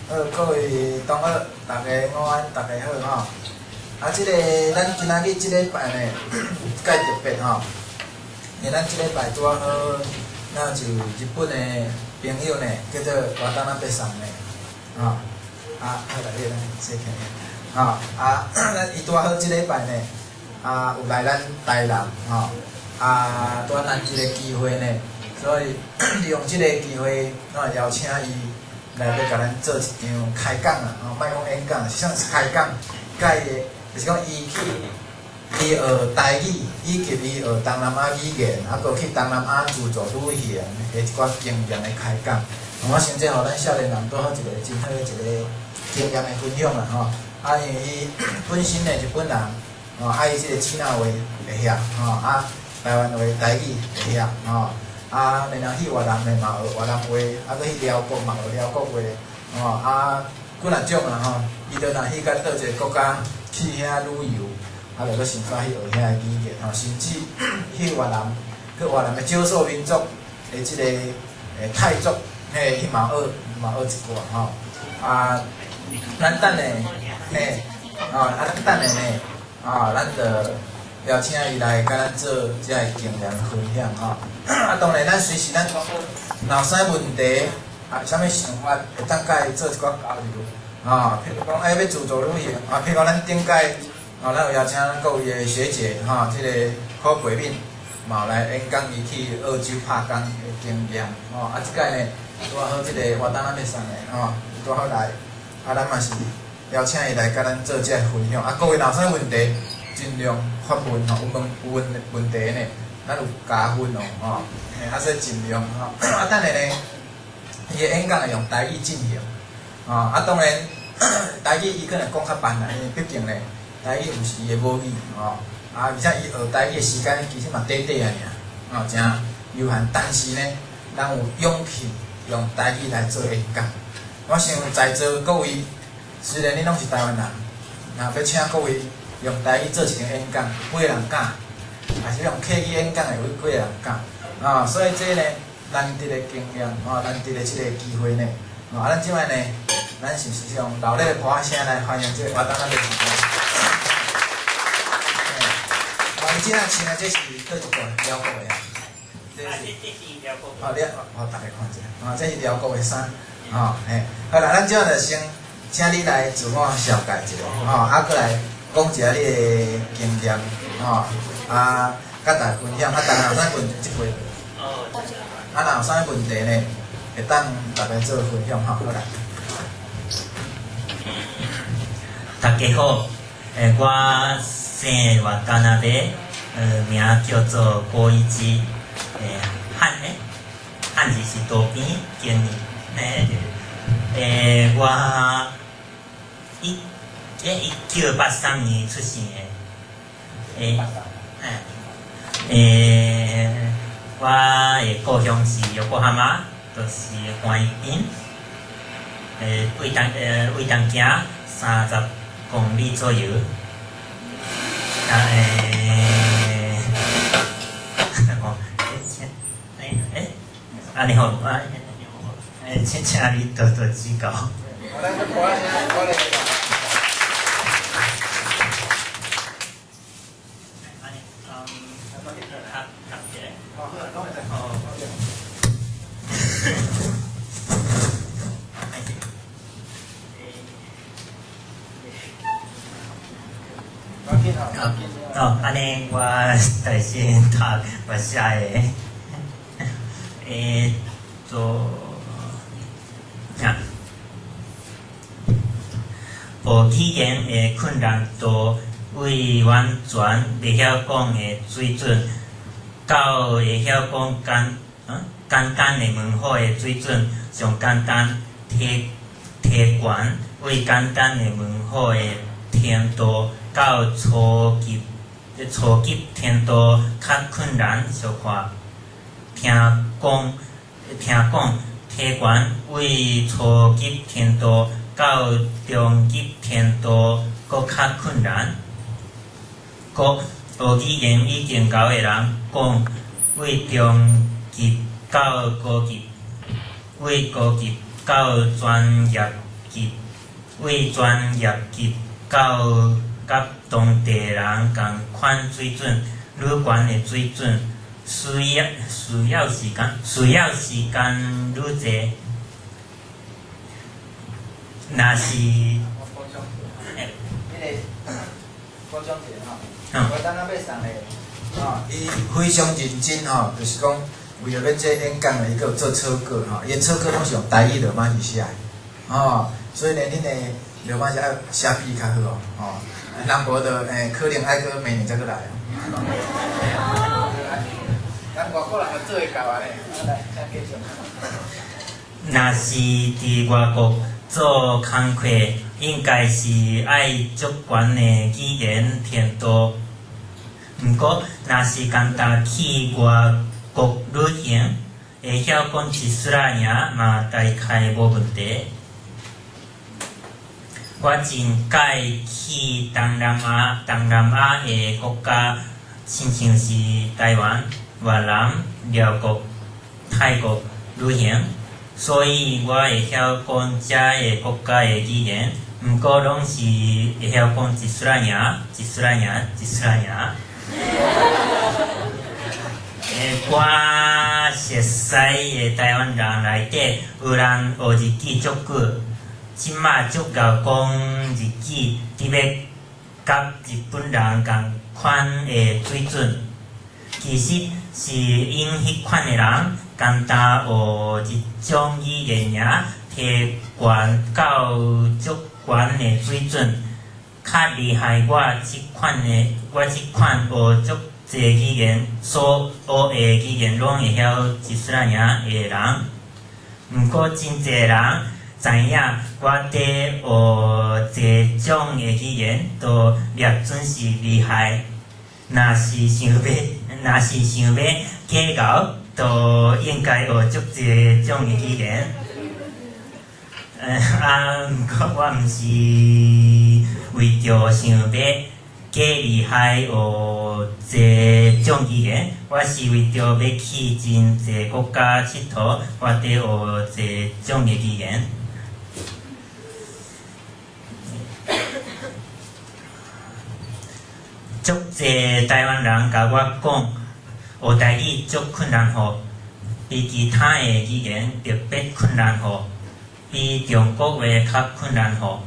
好，各位同學，大家午安，大家好吼。啊，這個咱今仔日這禮拜呢，較特別吼，因為咱這禮拜拄仔好，咱有一日本的朋友呢，叫做瓦當那貝桑呢，吼，啊，好來，你來坐起來，吼，啊，咱伊拄仔好這禮拜呢，啊，有來咱台南，吼，啊，拄仔難得個機會呢，所以利用這個機會，咱邀請伊來欲共咱做一場開講啦，吼，莫講演講，是算是開講，佮伊的，就是講伊去伊學台語，以及伊學東南亞語言，啊，閣去東南亞自助旅行的一寡經驗的開講。我想這予咱少年人拄好一個真好的一個經驗的分享啦，吼。啊，因為伊本身呢日本人，吼，啊，伊這個支那話會曉，吼，啊，台灣話、台語會曉，吼。啊，然後去越南的嘛學越南話，啊，閣去寮國嘛學寮國話，吼，啊，幾若種啦吼。伊就若去到佗一個國家去遐旅遊，啊，就閣想法去學遐个語言吼，甚至去越南，去越南的少數民族的這個泰族，嘿，彼嘛學嘛學一寡吼。啊，咱等下，嘿，哦，啊，咱等下呢，啊，咱就邀請伊來共咱做這个經驗分享吼。啊，當然咱隨時咱講，若有啥問題，啊，啥物想法，會當佮伊做一寡交流。啊，譬如講，欸，欲自助旅行，啊，譬如講咱頂擺，啊，咱有邀請咱各位的學姐，吼，這個柯桂敏，嘛有來演講，伊去澳洲拍工的經驗，吼，啊，這擺呢，拄仔好這個活動咱欲送的，吼，拄好來，啊，咱嘛是邀請伊來共咱做這個分享。啊，各位若有啥問題，盡量發問吼，有問有問問題呢，咱有加分哦，吼，嘿，啊，所以盡量吼，啊，等下呢，伊的演講會用台語進行，吼，啊，當然台語伊可能講較慢啦，因為畢竟呢，台語毋是伊的母語，吼，啊，而且伊學台語的時間其實嘛短短仔爾，吼，誠有限，但是呢，咱有勇氣用台語來做演講。我想在座各位，雖然恁攏是台灣人，若欲請各位用台語做一場演講，有幾个人敢？還是用客語演講的有幾個人敢？啊，所以這呢，難得的經驗，吼，難得的這個機會呢，啊，咱這擺呢，咱是毋是用熱烈的鼓聲來歡迎這個活動咱的。哦，伊這仔穿的這是佗一個寮國的啊？這是哦，你哦，大家看一下，啊，這是寮國的衫，吼，嘿，好啦，咱這就先請你來自我紹介一下，吼，啊，閣來講一下你的經驗，吼，啊，佮大家分享，啊，當然有啥問題，這回，啊，若有啥問題呢，會當大家做分享，吼，好啦。大家好，我姓瓦達那貝，名叫做郭一之，漢字是多邊經我1983年出生的，我的故鄉是横濱，就是橫濱，位東行30公里左右。啊，按呢好，啊，請你多多指教。哦，按呢我代先讀我寫的，做啊，無語言的困難度，對完全袂曉講的水準，到會曉講簡單的文法的水準，上簡單提懸對簡單的文法的程度，到初級程度較困難小可。聽講提懸對初級程度到中級程度閣較困難。閣學語言已經𠢕的人講，對中級到高級，對高級到專業級級，為專業級到佮當地人仝款水準，愈懸的水準，需要時間愈濟。若是，我補充一下，彼个補充一下吼，我等下欲送的，吼，伊非常認真吼，就是講為著欲這演講呢，伊閣有做草稿吼，伊的草稿攏是用台語羅馬字寫的，吼，所以呢，恁的羅馬字愛寫筆較好哦，吼，若無就可能愛閣明年才閣來哦。咱外國人嘛做會到啊咧，來，請繼續。若是佇外國做工課，應該是愛足懸的語言程度。毋過，若是干焦去外國旅行，會曉講一絲仔爾嘛，大概無問題。我真喜歡去東南亞的國家，親像是台灣、越南、寮國、泰國旅行，所以我會曉講遮个國家的語言，毋過攏是會曉講一絲仔爾、一絲仔爾、一絲仔爾。我熟似的台灣人內底，有人學日語足久，這馬足𠢕講日語，得欲佮日本人仝款的水準。其實是𪜶彼款的人，干焦學一種語言爾，提懸到足懸的水準，較厲害。我這款學足濟語言，所學的語言攏會曉一絲仔爾的人。毋過真濟人知影我佇學濟種的語言，都掠準是厲害。若是想欲假𠢕，就應該學足濟種的語言。啊，毋過我毋是為著想欲假厲害學濟種語言，我是為著欲去真濟國家𨑨迌，我佇學濟種的語言。足濟台灣人共我講，學台語足困難吼，比其他的語言特別困難吼，比中國話較困難吼。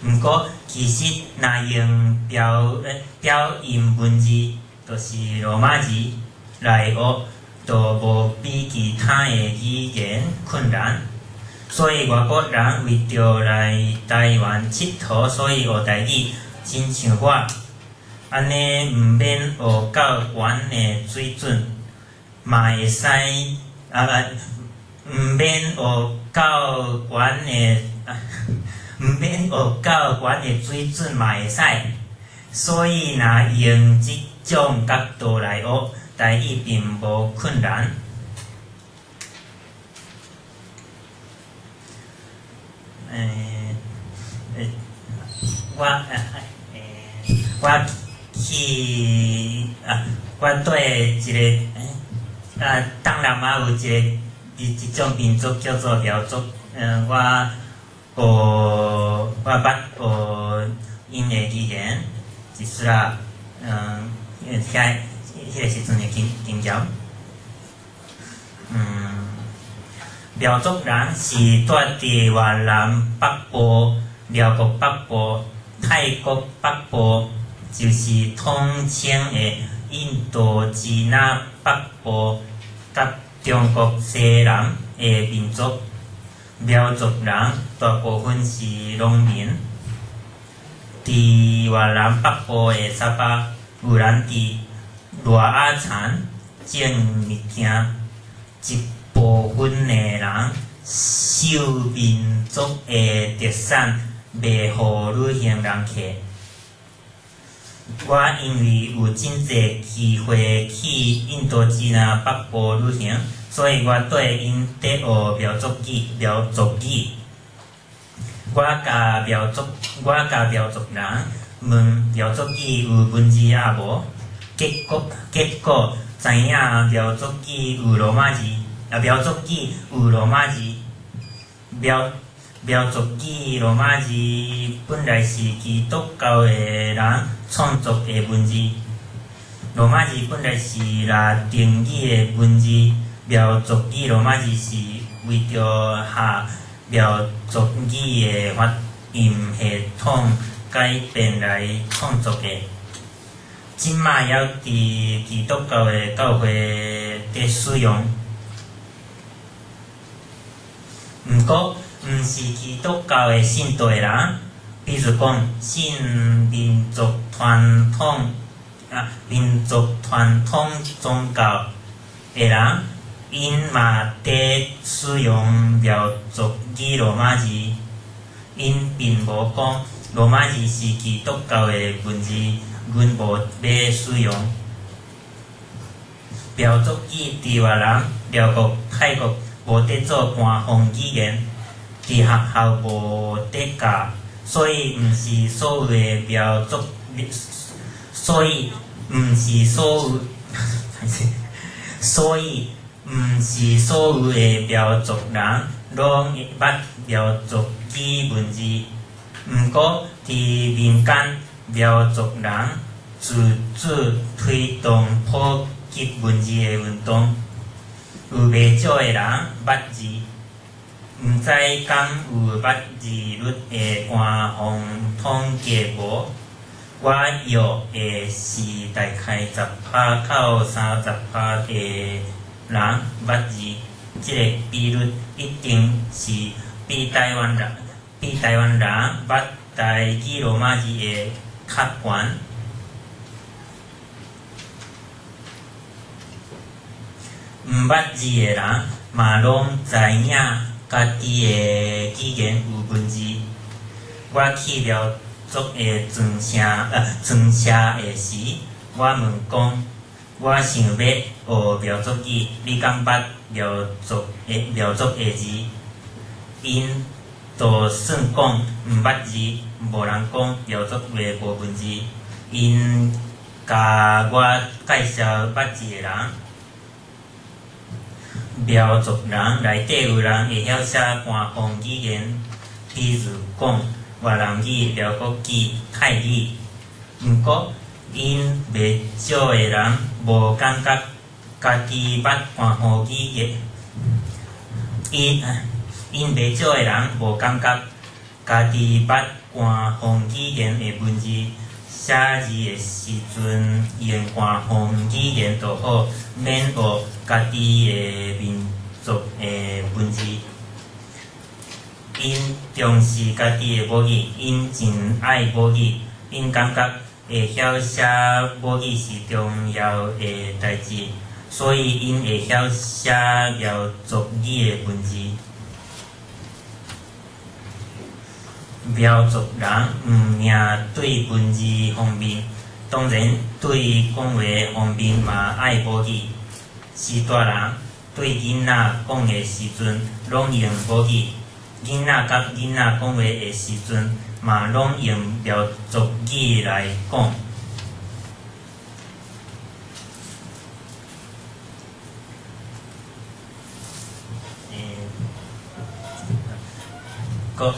毋過其實若用標音文字，就是羅馬字來學，就無比其他的語言困難。所以外國人為著來台灣𨑨迌，所以學台語，親像我。按呢毋免學到懸的水準，嘛會使啊，毋免學到懸的，毋免學到懸的水準嘛會使。所以若用這種角度來學，台語並無困難。我去啊，我對一个啊，東南亞有一種民族叫做苗族，我捌學𪜶的語言，一絲仔，遐彼个時陣的經驗。苗族人是住佇越南北部、寮國北部、泰國北部，就是統稱的印度支那北部佮中國西南的民族。苗族人大部分是農民。佇越南北部的沙巴，有人佇熱仔田種物件，一部分的人受民族的特產賣予旅行人客。我因為有真濟機會去印度支那北部旅行，所以我綴𪜶佇學苗族語。苗族語，我共苗族人問苗族語有文字抑無？結果知影苗族語有羅馬字，啊苗族語有羅馬字。苗苗族語羅馬字本來是基督教的人創作的文字。羅馬字本來是拉丁語的文字，苗族語羅馬字是為著合苗族語的發音系統改變來創作的。這馬猶佇基督教的教會佇使用。毋過，毋是基督教的信徒的人，比如講信民族傳統啊，民族傳統宗教的人，𪜶嘛佇使用苗族語羅馬字，𪜶並無講羅馬字是基督教的文字，阮無欲使用。苗族語佇越南、寮國、泰國無佇做官方語言，佇學校無佇教，所以毋是所有的苗族，所以毋是所有，所以毋是所有的苗族人攏會捌苗族語文字。毋過，佇民間，苗族人自主推動普及文字的運動，有袂少的人捌字。毋知敢有捌字率的官方統計無？我約的是大概10%到30%的人捌字，這个比率一定是比台灣人捌台語羅馬字的較懸。毋捌字的人嘛攏知影家己的語言有文字。我去苗族的莊社莊社的時，我問講，我想欲學苗族語，你敢捌苗族的字？𪜶就算講毋捌字，無人講苗族話無文字。𪜶共我介紹捌字的人。苗族人內底有人會曉寫官方語言，比如講越南語、寮國語、泰語。毋過，𪜶袂少的人無感覺家己捌官方語言，𪜶袂少的人無感覺家己捌官方語言的文字，寫字的時陣用官方語言就好，免學家己的民族的文字。𪜶重視家己的母語，𪜶真愛母語，𪜶感覺會曉寫母語是重要的代誌，所以𪜶會曉寫苗族語的文字。苗族人毋爾對文字方面，當然對講話方面嘛愛母語。序大人對囡仔講的時陣，攏用母語；囡仔佮囡仔講話的時陣，嘛攏用苗族語來講。閣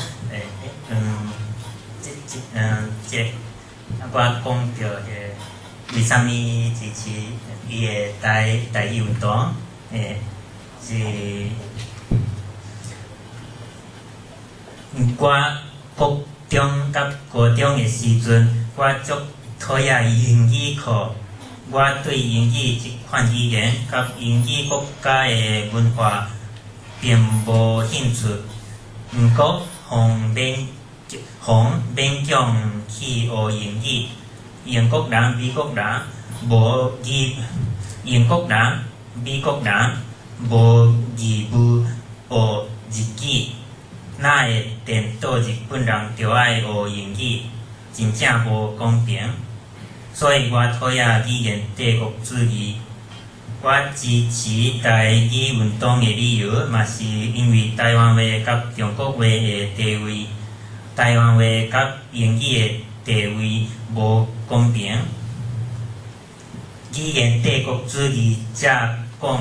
這這个，我講著彼个為啥物支持伊的台語運動？是我國中佮高中的時陣，我足討厭英語課。我對英語這款語言佮英語國家的文化並無興趣。毋過，予勉強去學英語，英國人、美國人無義，英國人、美國人無義務學日語，哪會顛倒日本人著愛學英語？真正無公平。所以我討厭語言帝國主義。我支持台語運動的理由，嘛是因為台灣話佮中國話的地位，台灣話佮英語的地位無公平。語言帝國主義者講，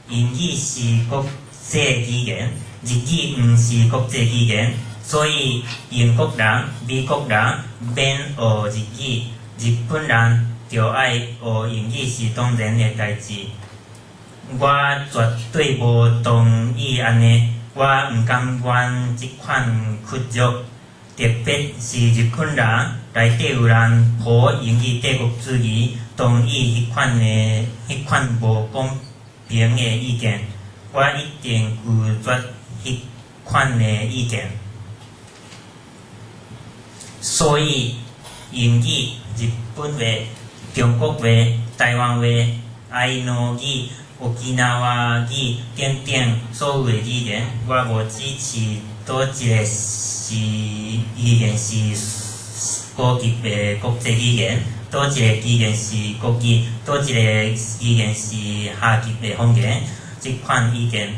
英語是國際語言，日語毋是國際語言，所以英國人、美國人免學日語，日本人著愛學英語是當然的代誌。我絕對無同意按呢，我毋甘願這款屈辱，特別是日本人內底有人抱英語帝國主義，同意彼款無公平的意見，我一定拒絕彼款的意見。所以，英語、日本話、中國話、臺灣話、愛奴語、沖縄語等等所有的語言，我無支持佗一个是語言是高級的國際語言，佗一个語言是國語，佗一个語言是下級的方言。這款意見，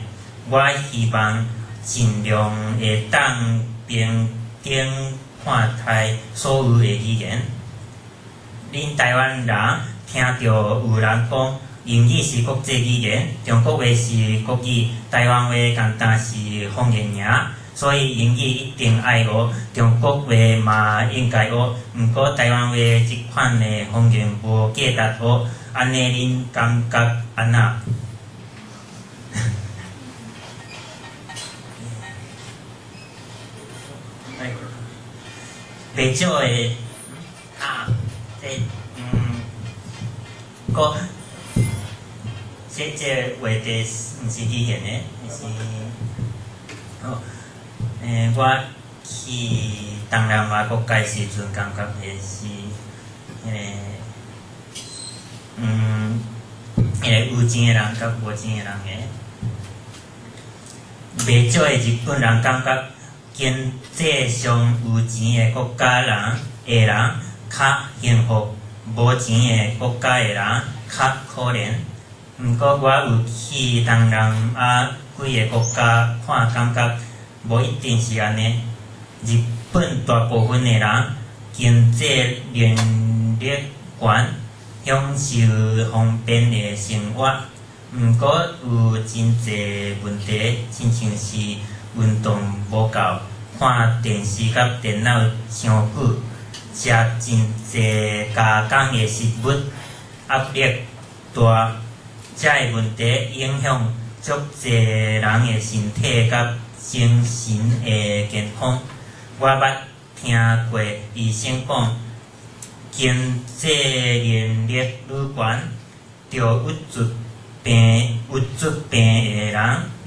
我希望盡量會當平等看待所有的語言。恁臺灣人聽著有人講英語是國際語言，中國話是國語，臺灣話敢若是方言爾，所以英語一定愛學，中國話嘛應該學。毋過臺灣話這款的方言無價值學，按呢恁感覺按怎？袂少的啊，這閣這個話題毋是語言的，是好。我去東南亞國家時陣，感覺的是彼个，彼个有錢的人佮無錢的人的。袂少的日本人感覺經濟上有錢的國家的人較幸福，無錢的國家的人較可憐。毋過我有去東南亞幾个國家看，感覺無一定是按呢。日本大部分的人經濟能力懸，享受方便的生活。毋過有真濟問題，親像是運動無夠，看電視佮電腦傷久，食真濟加工的食物，壓力大，這个問題影響足濟人的身體佮精神的健康。我捌聽過醫生講，經濟能力愈懸，著鬱卒病的人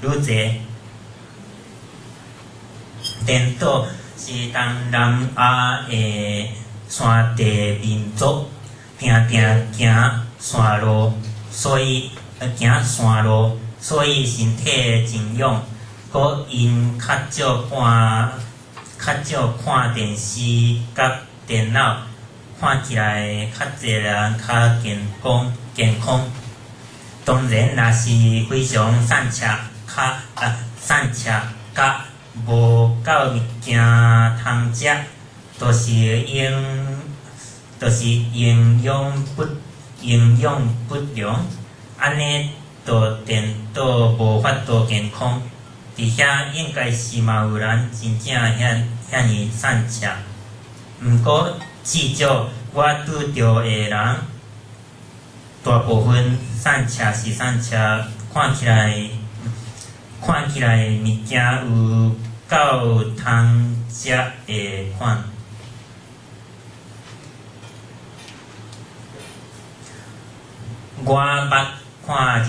愈濟。顛倒是東南亞的山地民族，定定行山路，所以身體真勇。閣𪜶較少看電視佮電腦，看起來較濟人較健康。當然，若是非常散赤，散赤佮無夠物件通食，就是營養不良，按呢就顛倒無法度健康。佇遐應該是嘛有人真正遐爾散赤，毋過至少我拄著的人，大部分散赤是散赤，看起來物件有夠通食的款。我捌看一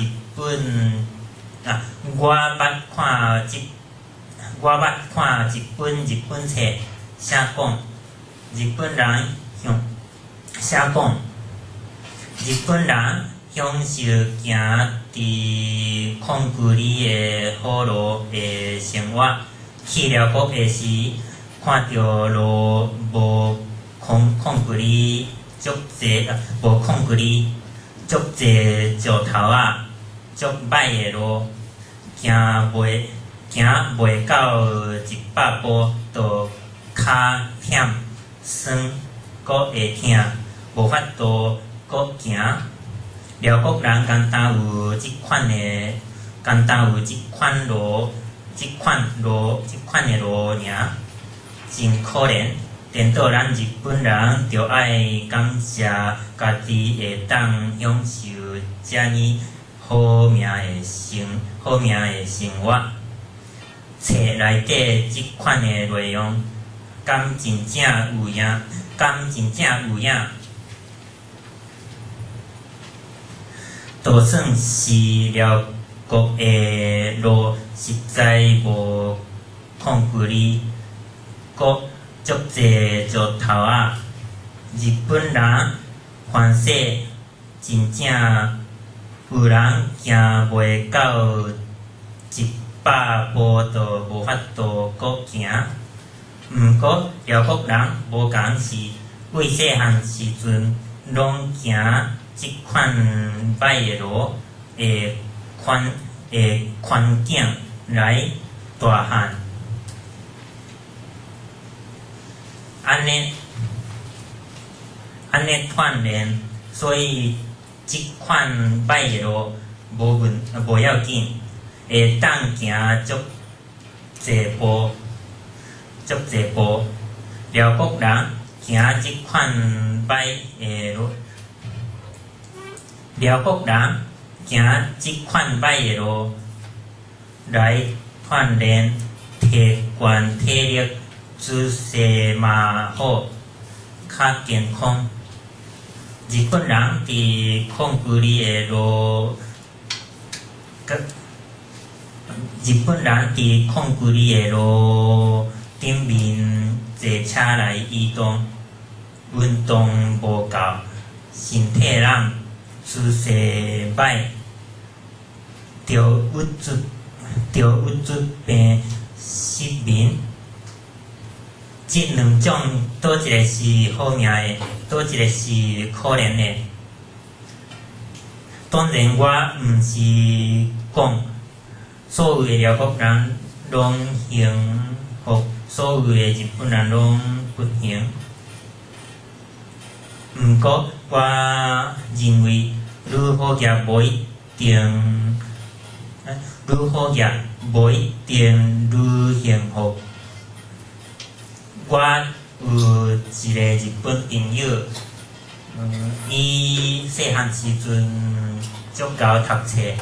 本日本冊，寫講，日本人享受行佇礦區裡的好路的生活。去寮國的時，看著路無礦距離足濟石頭仔，足䆀的路，行袂到100步，就跤險酸，閣會疼，無法度閣行。寮國人敢若有這款路爾。真可憐。顛倒咱日本人著愛感謝家己會當享受遮爾好命的生好命的生活。冊內底這款的內容，敢真正有影？敢真正有影？就算是寮國的路，實在無控距離，閣足濟石頭仔。日本人凡勢真正有人行袂到100步就無法度閣行。毋過寮國人無仝是，對細漢時陣攏行這款䆀的路的環的環境來大漢。按呢按呢鍛鍊，所以這款䆀的路無問無要緊，會當行足濟步，足濟步。寮國人行這款䆀的路，寮國人行這款䆀的路來鍛鍊提懸體力，姿勢嘛好，較健康。日本人佇控距離的路，日本人佇控距離的路頂面坐車來移動，運動無夠，身體懶，姿勢䆀，著鬱卒，著鬱卒病失眠。這兩種，佗一个是好命的，佗一个是可憐的。當然，我毋是講所有的寮國人攏幸福，所有的日本人攏不幸。毋過，我認為旅好業無一定，旅好業無一定愈幸福。我有一个日本朋友，伊細漢時陣足𠢕讀冊，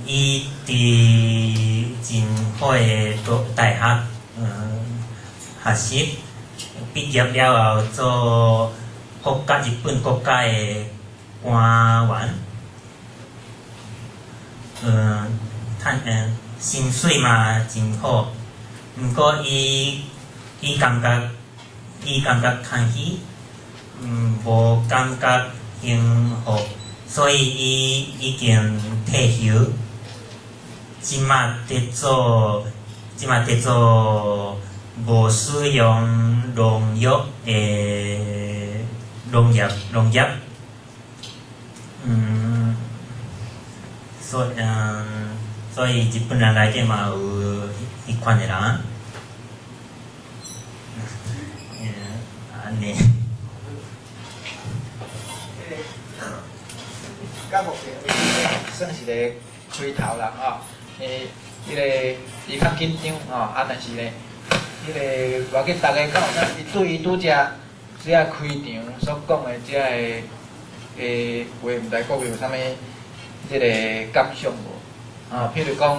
伊佇真好的大學，學習，畢業了後做國家日本國家的官員，趁薪水嘛真好。毋過伊伊感覺伊感覺空虛，無感覺幸福，所以伊已經退休，這馬佇做這馬佇做無使用農藥的農業農業，所所以日本人內底嘛有彼款的人，按呢。到目前為止算是一個開頭啦，吼，彼个伊較緊張吼，啊，但是呢，彼个無要緊，逐家敢有啥？伊對伊拄才這个開場所講的這个話，毋知各位有啥物這个感想無？啊，譬如講，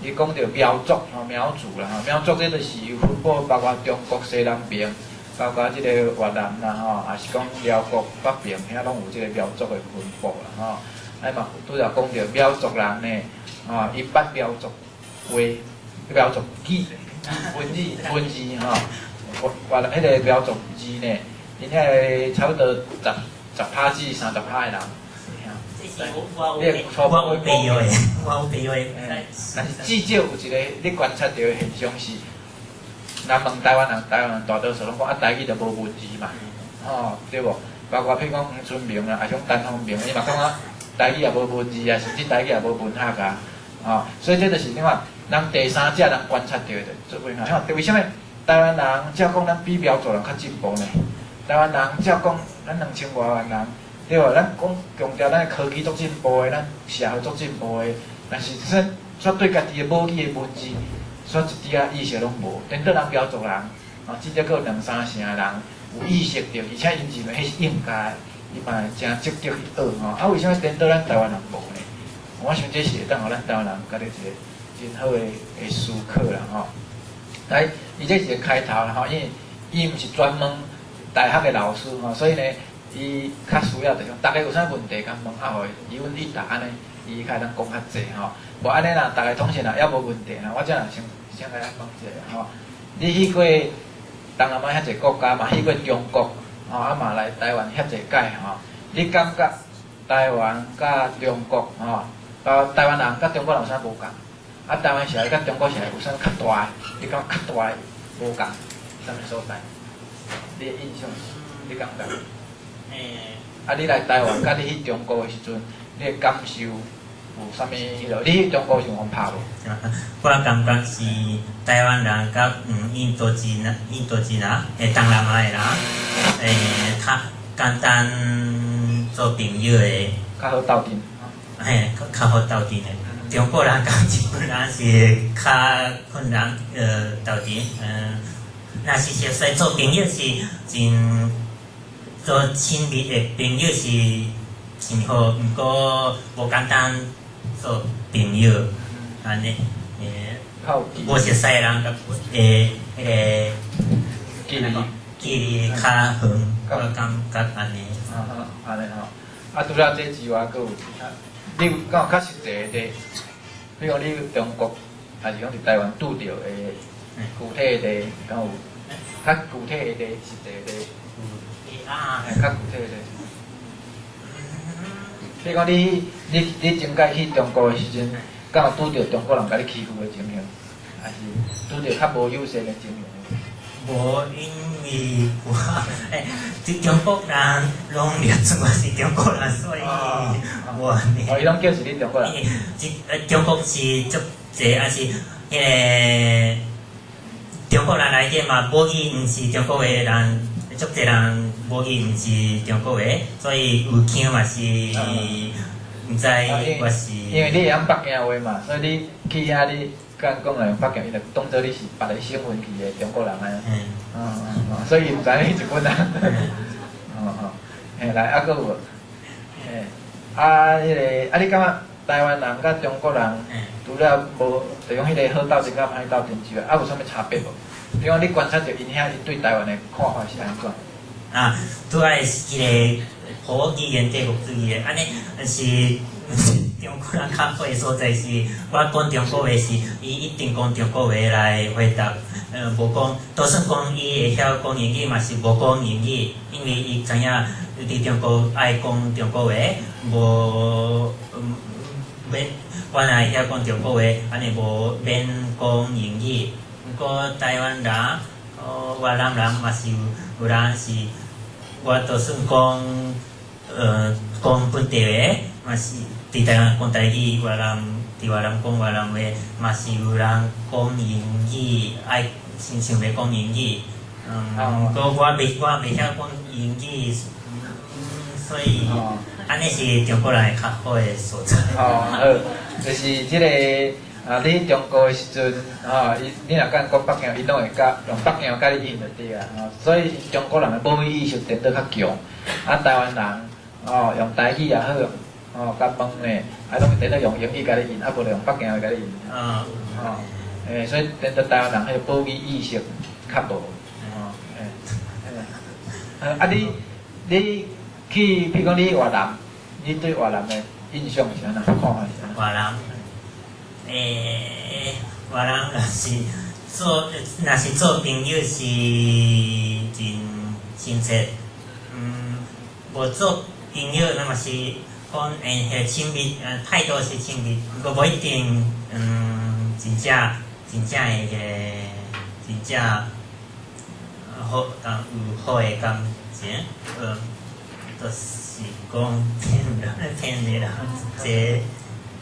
伊講著苗族吼，苗族啦吼，苗族這就是分布包括中國西南邊，包括這個越南啦吼，也是講寮國北邊遐攏有這個苗族的分布啦吼。啊嘛，拄才講著苗族人呢，吼，伊捌苗族話、苗族語、文字、文字吼，越南彼个苗族字呢，𪜶遐差不多十十趴至30趴的人。我有朋友的，我有朋友的。但是至少有一個你觀察著的現象是，若問台灣人，台灣人大多數攏講啊，台語就無文字嘛，吼，對無？包括譬如講黃春明啊，抑是講陳方明，伊嘛感覺台語也無文字啊，甚至台語也無文學啊，吼，所以這就是你看，人第三者人觀察著的做為啥？為啥物台灣人照講咱比苗族人較進步呢？台灣人照講咱2000外萬人。對無？咱講強調咱的科技足進步的，咱社會足進步的，但是咱卻對家己的母語的文字煞一點仔意識攏無。顛倒咱苗族人，吼，至少閣有兩三成的人有意識著，而且𪜶認為彼是應該，伊嘛會誠積極去學吼。啊，為啥物顛倒咱台灣人無呢？我想這是會當予咱台灣人家己一個真好的思考啦吼。來，伊這是一個開頭啦吼，因為伊毋是專門大學的老師吼，所以呢，伊較需要就是講，逐家有啥問題共問啊，予伊問伊答按呢，伊較會當講較濟吼。無按呢啦，逐家統計啦，猶無問題啦。我這若先先來問一下吼，你去過東南亞遐濟國家嘛，去過中國吼，啊嘛來台灣遐濟擺吼，你感覺台灣佮中國吼，包台灣人佮中國人有啥無仝？啊，台灣社會佮中國社會有啥較大的？你感覺較大的無仝？啥物所在？你的印象，你感覺？啊，你來台灣，佮你去中國的時陣，你的感受有啥物彼落？你去中國是有予拍無？我感覺是台灣人佮印度人啊，東南亞的人，較簡單做朋友的，較好鬥陣。嘿，較好鬥陣的。中國人佮日本人是較困難鬥陣，若是熟似做朋友是真做親密的朋友是真好，毋過無簡單做朋友，按呢，無熟似的人佮彼個距離距離較遠，我感覺按呢。啊哈，按呢吼。啊，除了這之外，閣有其他？你有敢有較實際的？比如講你中國，還是講佇台灣拄著的具體的，敢有較具體的實際的？啊，較具體的。比如講你前擺去中國的時陣，敢有拄著中國人共你欺負的情形，還是拄著較無友善的情形？無，因為我佇中國人攏掠準我是中國人，所以無按呢。哦，伊攏叫是你中國人。中國是足濟，抑是彼个中國人內底嘛，母語毋是中國的人，足濟人母語毋是中國話，所以有腔嘛是毋知我是。因為你會曉北京話嘛，所以你去遐你敢講來用北京，伊就當做你是別个省份去的中國人啊。所以伊毋知你日本人。哦哦，嘿來，啊閣有無？嘿，啊彼个，啊你感覺台灣人佮中國人，除了無，就講彼个好鬥陣佮歹鬥陣之外，啊有啥物差別無？比如講你觀察著𪜶遐𪜶對台灣的看法是按怎？啊，拄仔是彼個母語言帝國主義的，按呢是中國人較好的所在是，我講中國話是，伊一定講中國話來回答，無講，就算講伊會曉講英語嘛是無講英語，因為伊知影佇中國愛講中國話，無免我若會曉講中國話，按呢無免講英語。毋過台灣人，越南人嘛是有人是，我就算講，講本地話，嘛是佇台灣講台語，越南佇越南講越南話，嘛是有人講英語，愛想想欲講英語。毋過我袂曉講英語，所以按呢是中國人較好的所在。哦，好，就是這個啊，你去中國的時陣，吼，伊你若敢講北京，伊攏會佮用北京話佮你應就對啊，吼，所以中國人的母語意識顛倒較強，啊，台灣人，哦，用台語也好，哦，共問呢，啊，攏顛倒用英語共你應，啊，無就用北京話共你應，吼，所以顛倒台灣人彼个母語意識較無，吼，啊你去，比如講你去越南，你對越南的印象是按怎？看法是按怎？越南，越南若是做朋友是真親切，無做朋友那嘛是講彼個親密，態度是親密，毋過無一定，真正的彼個真正好，有好的感情，就是講騙人騙的人這。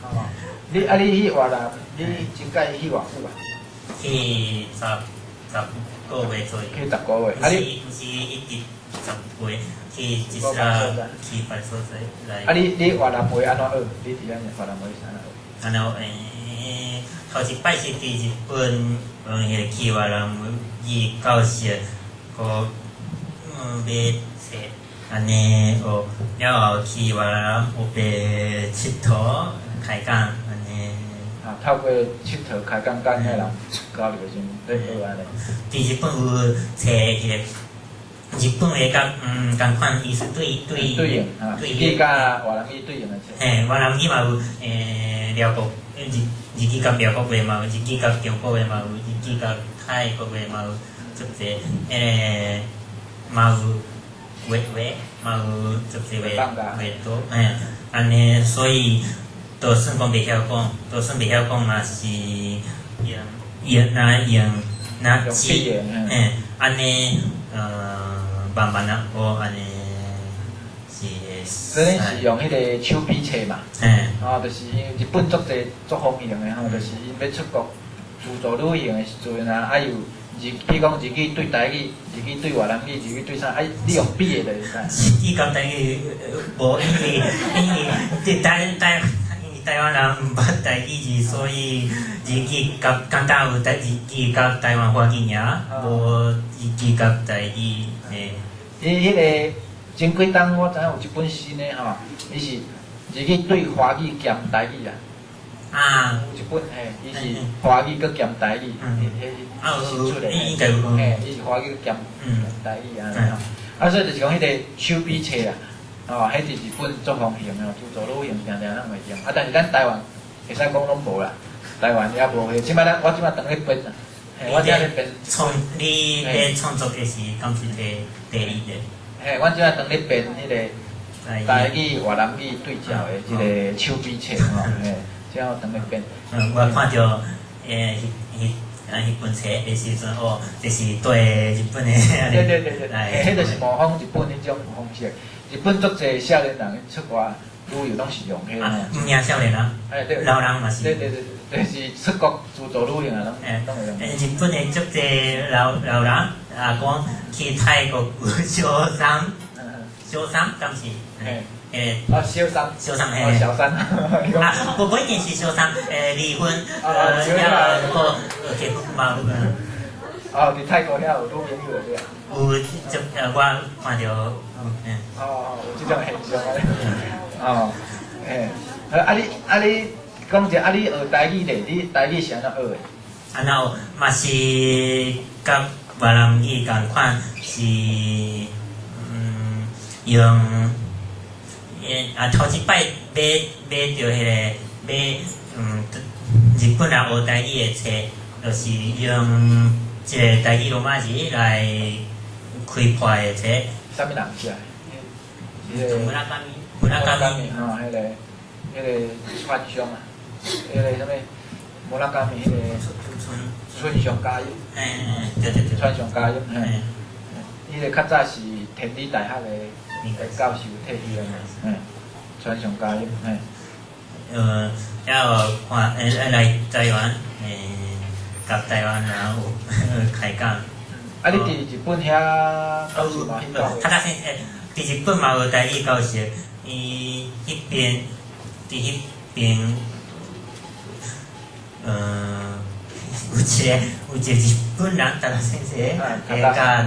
哦，你啊，你去越南，你前擺去偌久啊？去十個月左右。去十個月，啊你？毋是一直十個月，去一時去別所在來。啊你越南話按怎學？你佇遐越南話是按怎學？按怎學？頭一擺是佇日本，彼个去越南語教室，閣買冊，按呢學了後去越南學白𨑨迌開講，按呢。啊，透過𨑨迌開講，佮遐人交流時陣咧學按呢。佇日本有冊彼个日本話佮仝款，伊是對對對應啊，對日語佮越南語對應的冊。嘿，越南語嘛有，寮國日日語佮寮國話嘛有，日語佮中國話嘛有，日語佮泰國話嘛有，足濟，彼个嘛有話話嘛有足濟話話多，嘿，按呢所以就算講袂曉講，就算袂曉講嘛是用用若用若字，嘿，按呢慢慢仔學按呢是會所以是用彼个手筆冊嘛，吼，就是因為日本足濟足風行的吼，就是𪜶欲出國自助旅行的時陣啊，啊有日，比如講日語對台語，日語對越南語，日語對啥，啊，你用筆的就會使。日語佮台語無，因為對台台因為台灣人毋捌台語字，所以日語佮簡單有台日語佮台灣華語爾，無日語佮台語嘿。伊彼个前幾冬我知影有一本新的吼，伊是日語對華語兼台語啊。有一本嘿，伊是華語閣兼台語，彼新出的，嘿，伊是華語閣兼台語按呢吼。啊，所以就是講彼個手筆冊啊，吼，彼佇日本足風行的，自助旅行定定攏會用。啊，但是咱台灣會使講攏無啦，台灣也無彼。這擺咱我這擺當咧編啊，嘿，我這咧編。創你咧創作的是敢是第二個？嘿，阮這擺當咧編彼個台語、越南語對照的這個手筆冊吼，嘿，這我當咧編。我看著彼彼啊彼本冊的時陣，哦，這是對日本的。對對對對，彼就是模仿日本彼種方式。日本足濟少年人出外旅遊攏是用彼個。毋爾少年人，哎對，老人嘛是。對對對，就是出國自助旅行啊，攏會用。日本的足濟老老人啊，講去泰國有小三，小三敢是？嘿。啊，小三。小三嘿。小三。啊，無一定是小三，離婚，了後結婚嘛有。哦，佇泰國遐有女朋友對啊？有，就我看著，嗯。哦，有這種現象啊！哦，嘿，啊你講者，啊你學台語咧？你台語是按怎學的？按怎學？嘛是佮越南語仝款，是用啊頭一擺買買著彼個買日本人學台語的冊，就是用這個台語羅馬字來開破的冊。啥物人寫？村上，村上。吼，彼个村上啊，彼个啥物？村上彼个村上嘉音。嘿，對對對。村上嘉音，嘿。彼个較早是天理大學的教授退休的嘛，嘿，村上嘉音，嘿。了後看，來台灣，佮台灣人有開講。啊，你佇日本遐教授嘛去教？較早先，佇日本嘛有台語教室，伊彼邊，佇彼邊，有一個日本人，台灣先生，教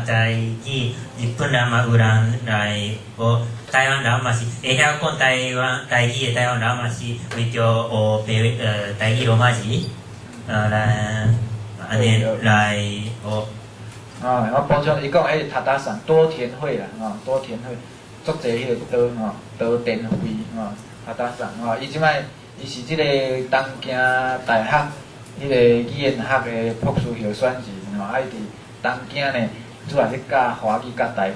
台語，日本人嘛有人來學，台灣人嘛是會曉講台灣台語的台灣人嘛是為著學白台語羅馬字，來按呢來學。啊，我補充，伊講彼個塔達桑多田惠啦，吼，多田惠，足濟彼個多吼，多田惠吼，塔達桑吼，伊這擺伊是這個東京大學彼個語言學的博士候選人吼，啊伊佇東京呢，主要是教華語佮台語，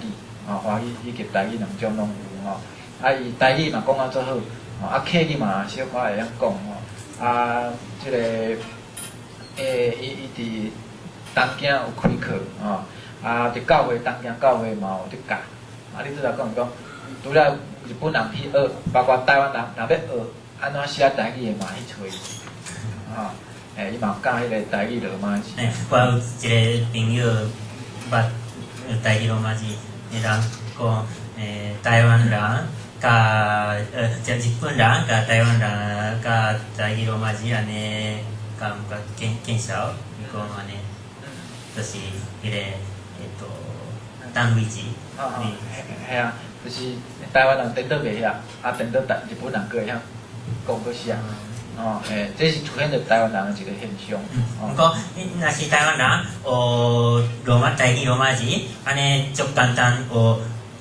吼，華語以及台語兩種攏有吼，啊伊台語嘛講啊足好，吼，啊客語嘛小可會曉講吼，啊這個，伊伊佇東京有開課吼，啊，佇教會東京教會嘛有佇教，啊，你拄才講伊講，除了日本人去學，包括台灣人若欲學按怎寫台語的嘛去揣伊，吼，欸，伊嘛有教彼個台語羅馬字。欸，我有一個朋友捌台語羅馬字，伊人講，欸，台灣人佮日本人佮台灣人佮台語羅馬字按呢。佮佮介紹，伊講按呢，就是彼个單位字。啊，係啊，就是台灣人顛倒袂曉，啊顛倒台日本人閣會曉講閣寫。哦，嘿，這是出現佇台灣人的一個現象。毋過，若是台灣人學羅馬台語羅馬字，按呢足簡單學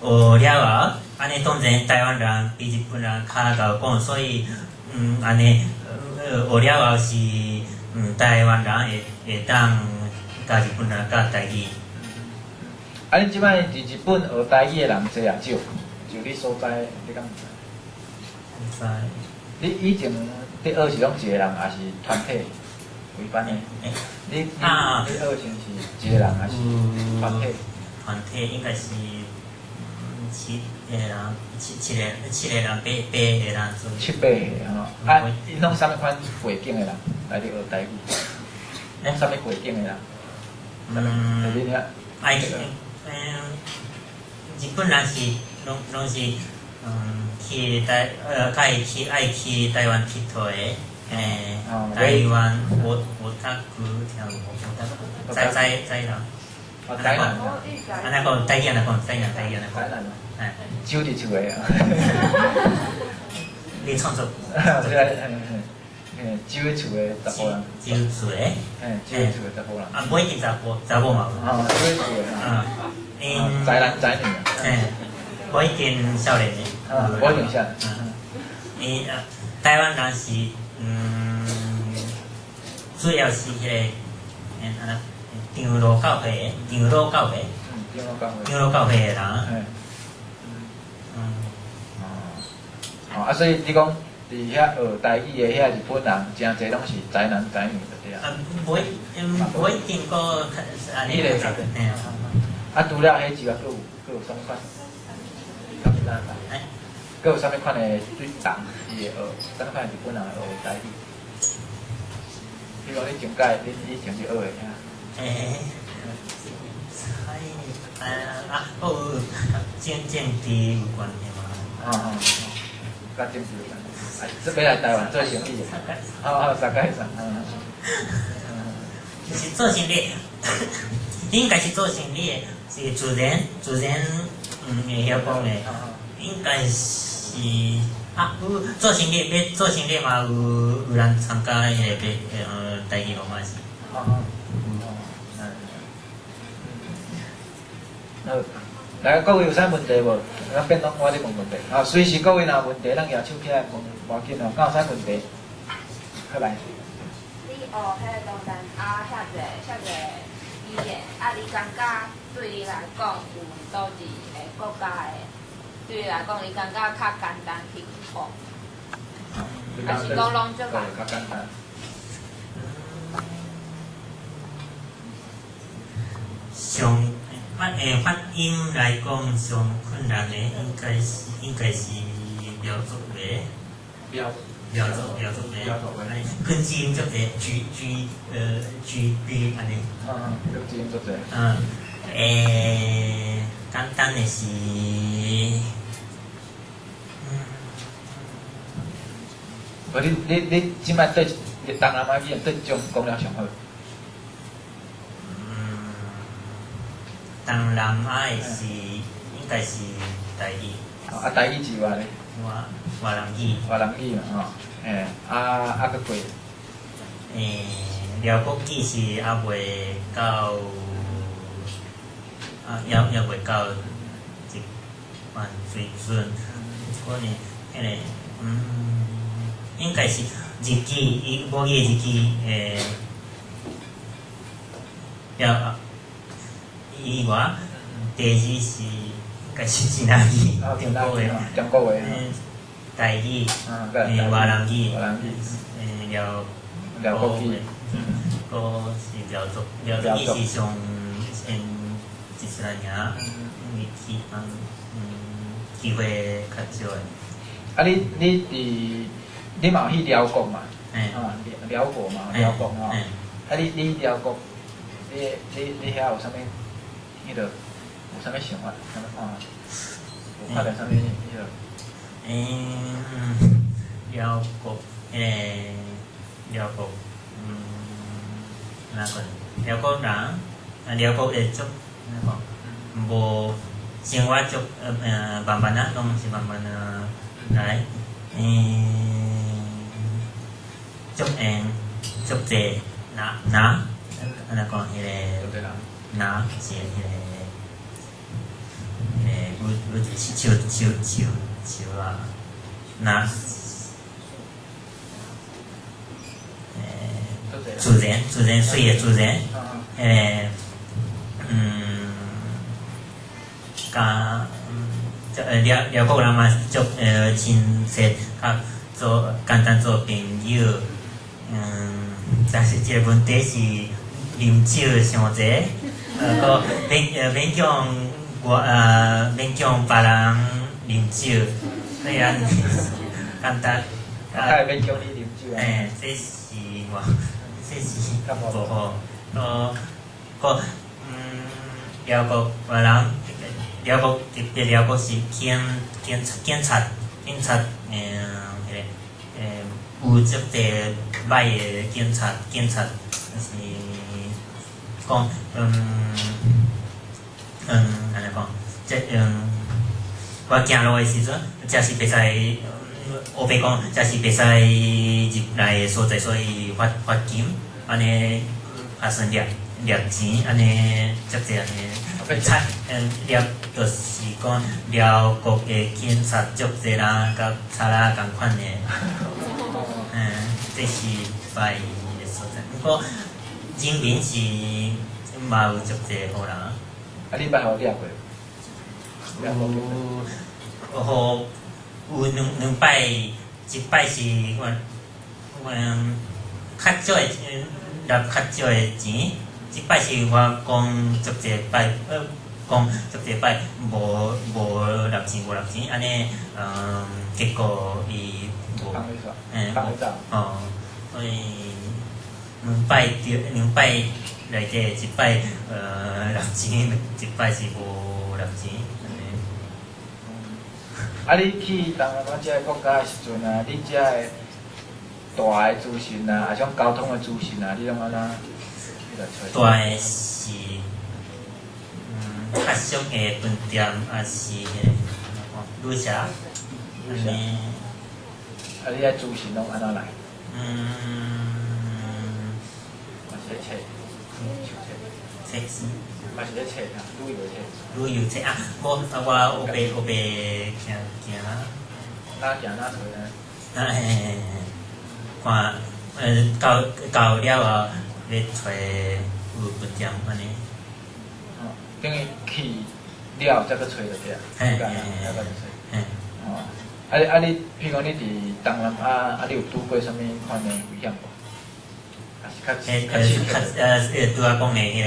學了後，按呢當然台灣人比日本人較𠢕講，所以按呢學了後是台灣人會當佮日本人教台語。啊，恁這擺佇日本學台語的人濟抑少？就你所知，你敢毋知？毋知。你以前佇學是攏一個人，抑是團體？規班的？你你學先是一個人，抑是團體？團體應該是七個人，七個人八個人左右。七八個吼，啊，𪜶攏啥物款背景的人來咧學台語？攏啥物背景的人？佇恁遐？愛去，日本人是攏是去台較會去愛去台灣𨑨迌的，台灣我他く聽有無？在在在人。哦，台南。按呢講台語按呢講，台南台語按呢講。台南。守佇厝的啊。你創作。對啊，嘿，守佇厝的查埔人。守厝的。嘿，守佇厝的查埔人。啊，無一定查埔，查某嘛有。哦，守佇厝的。嗯。宅男宅女啊。嘿，無一定少年的。啊，無一定少年。伊啊，台灣人是主要是彼个，啊，長老教會，長老教會。長老教會。長老教會的人。哦，啊，所以你講佇遐學台語的遐日本人，誠濟攏是宅男宅女就對啊。啊，無一定講按呢。嘿。啊，除了彼之外，閣有啥物款？閣有啥物款的對人伊會學？啥物款的日本人會學台語？比如講你前屆你以前去學的遐。啊，閣有政治有關係嘛？啊啊，佮政治有關係。啊，這欲來台灣做生意的。好好，大概上。就是做生意，應該是做生意的，是自然會曉講的，應該是啊，有做生意欲做生意嘛，有人參加彼个台語羅馬字。哦哦，好，來各位有啥問題無？咱變當我咧問問題。啊，隨時各位若有問題，咱舉手起來問，無要緊哦。敢有啥問題？好來。你學彼個東南亞遐濟遐濟語言，啊，你感覺對你來講有佗一個國家的？對你來講，你感覺較簡單去學？還是講攏足難？較簡單。上發音來講，上困難的應該是苗族話。苗族話。根字音足濟，G G G B 按呢。嗯，根字音足濟。簡單的是。無你這擺對東南亞語言對種講了上好？東南亞的是應該是台語。啊，台語之外咧？越南語。越南語嘛吼，嘿，啊，閣過。寮國語是猶未到，啊，猶未到一般水準，可能彼個應該是日語，伊母語日語了以外，第二是應該是支那語，中國話，中國話，台語，越南語，寮寮國語，閣是苗族，苗族語是上一出來爾，因為機會較少的。啊，你佇你嘛有去寮國嘛？啊，寮國嘛，寮國吼。啊，你寮國，你遐有啥物？彼个有啥物想法？啥物看法？有看著啥物彼个？寮國，彼个寮國，按怎講？寮國人，啊寮國的足，按怎講？無生活足慢慢仔，攏是慢慢仔來，足閒足濟，若若按怎講？彼個若是彼個彼個有有樹樹樹樹仔，若自然自然水的自然，彼個佮寮寮國人嘛足親切，較做簡單做朋友，但是這個問題是啉酒傷濟，閣勉勉強我勉強別人啉酒，所以按呢簡單。較會勉強你啉酒。欸，這是我，這是無好，閣寮國越南，寮國特別寮國是警警警察警察，彼個有足濟歹的警察警察，是講按呢講，這我行路的時陣，這是袂使，烏白講，這是袂使入來的所在，所以罰罰金，按呢較算掠掠錢，按呢足濟按呢，賊掠就是講寮國的警察足濟人佮賊仔仝款的，這是歹的所在。毋過人民是嘛有足濟好人。啊，你捌予掠過？有，予有兩兩擺，一擺是我我較少的掠較少的錢，一擺是我講足濟擺，講足濟擺無無掠錢無掠錢，按呢，結果伊無，哦，所以兩擺著兩擺內底一擺掠錢，一擺是無掠錢。啊！你去東南亞這个國家的時陣啊，你遮的大的資訊啊，抑是講交通的資訊啊，你攏按怎去來揣？大的是，較俗的飯店，抑是彼個旅社，按呢。啊！你遐資訊攏按怎來？嘛是咧冊，冊是。嘛是咧冊啊，旅遊冊。旅遊冊啊，無啊，我烏白烏白行行。哪行哪揣呢？啊嘿嘿嘿，看到到了後咧揣有飯店按呢。哦，等於去了才閣揣就對啊，嘿嘿嘿嘿。哦，啊你啊你，譬如講你佇東南亞，啊你有拄過啥物款的危險無？較較拄仔講的彼個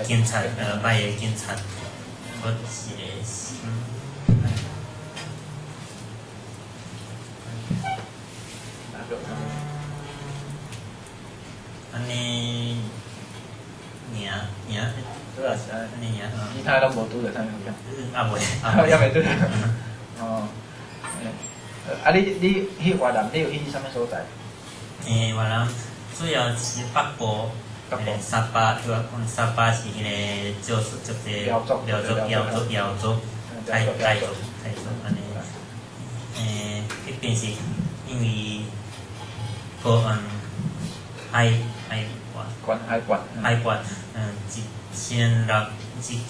警察，歹的警察，閣一個是。按呢，爾爾，主要是按呢爾，其他攏無拄著啥物危險。啊未，猶未拄著。哦，啊你你去越南，你有去啥物所在？欸，越南主要是北部，沙巴，拄仔講沙巴是彼個少數足濟苗族、苗族、瑤族、瑤族、傣傣族、傣族按呢。欸，彼邊是因為個海海拔，海拔，海拔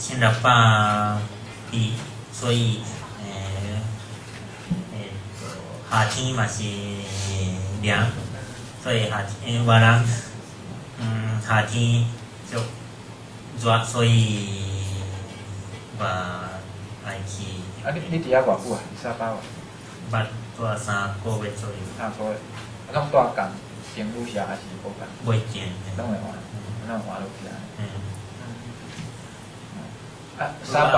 1600米，所以夏天嘛是涼，所以夏天越南夏天足熱，所以嘛愛去。啊！你你佇遐偌久啊？佇沙巴無？捌蹛3個月左右。三個月，啊，攏蹛仝間旅社還是無仝？袂見。攏會換，攏會換落去啊。嗯。啊，沙巴，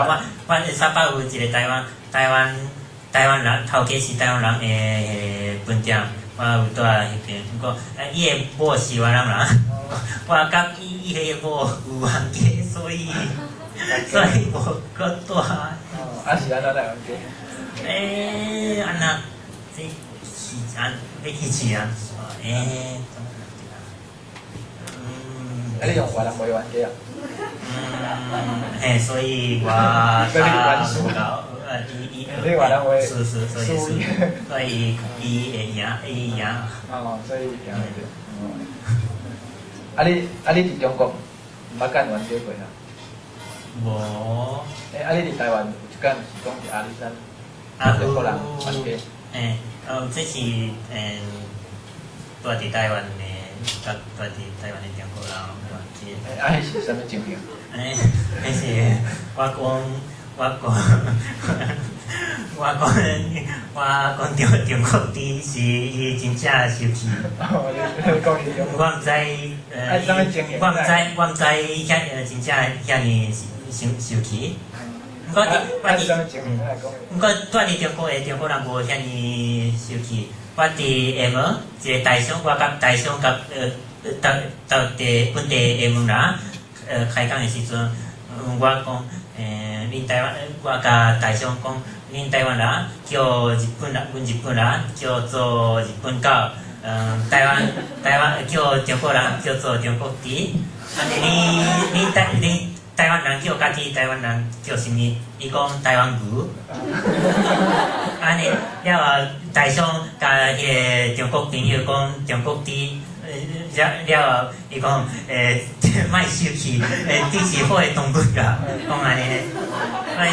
我我沙巴有一個台灣台灣台灣人，頭家是台灣人的彼個飯店，我有蹛彼邊，毋過啊，伊的某是越南人，我佮伊伊彼個某有冤家，所以所以無閣蹛。哦，啊是按怎來冤家？欸，按怎？這是按欲去飼按怎？欸，啊，你用越南話冤家啊？嗯，嘿，所以我所以你冤輸。伊伊你越南話是是，所以是，所以伊會贏，伊贏。哦，所以贏對。哦。啊你佇中國毋捌佮冤家過啊？無。欸，啊你佇台灣有一工是講佇阿里山，中國人冤家。欸，這是住佇台灣的，佮住佇台灣的中國人冤家。欸，啊，彼是啥物情形？欸，彼是我講，我講，我講，我講中國豬是伊真正生氣。哦，你講伊中我毋知，我毋知，我毋知遐真正遐爾生氣。毋過我佇，毋過住佇中國的中國人無遐爾生氣。我佇廈門一個台商，我佮台商佮鬥地本地廈門人開講的時陣，我講，恁台灣，我佮台商講，恁台灣人叫日本人，阮日本人叫做日本狗，台灣叫中國人叫做中國豬。啊，恁台灣人叫家己台灣人叫啥物？伊講台灣牛。按呢了後，台商共彼个中國朋友講中國豬，了了後，伊講莫生氣，豬是好的動物啦，講按呢。所以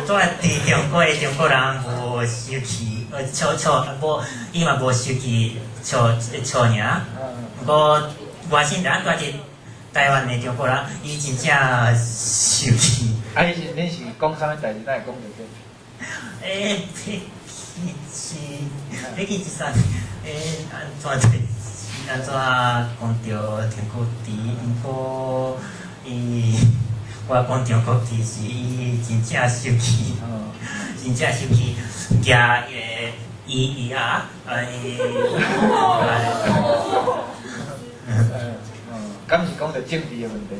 住佇中國的中國人無生氣，笑笑無，伊嘛無生氣，笑笑爾。毋過外省人住佇台灣的中國人，伊真正生氣。啊，彼時恁是講啥物代誌？哪會講著這個？欸，彼是，彼是啥？欸，按怎代誌？按怎講著中國豬？毋過伊，我講中國豬是伊真正生氣，真正生氣，舉彼个伊伊啊，哎。敢是講著政治的問題？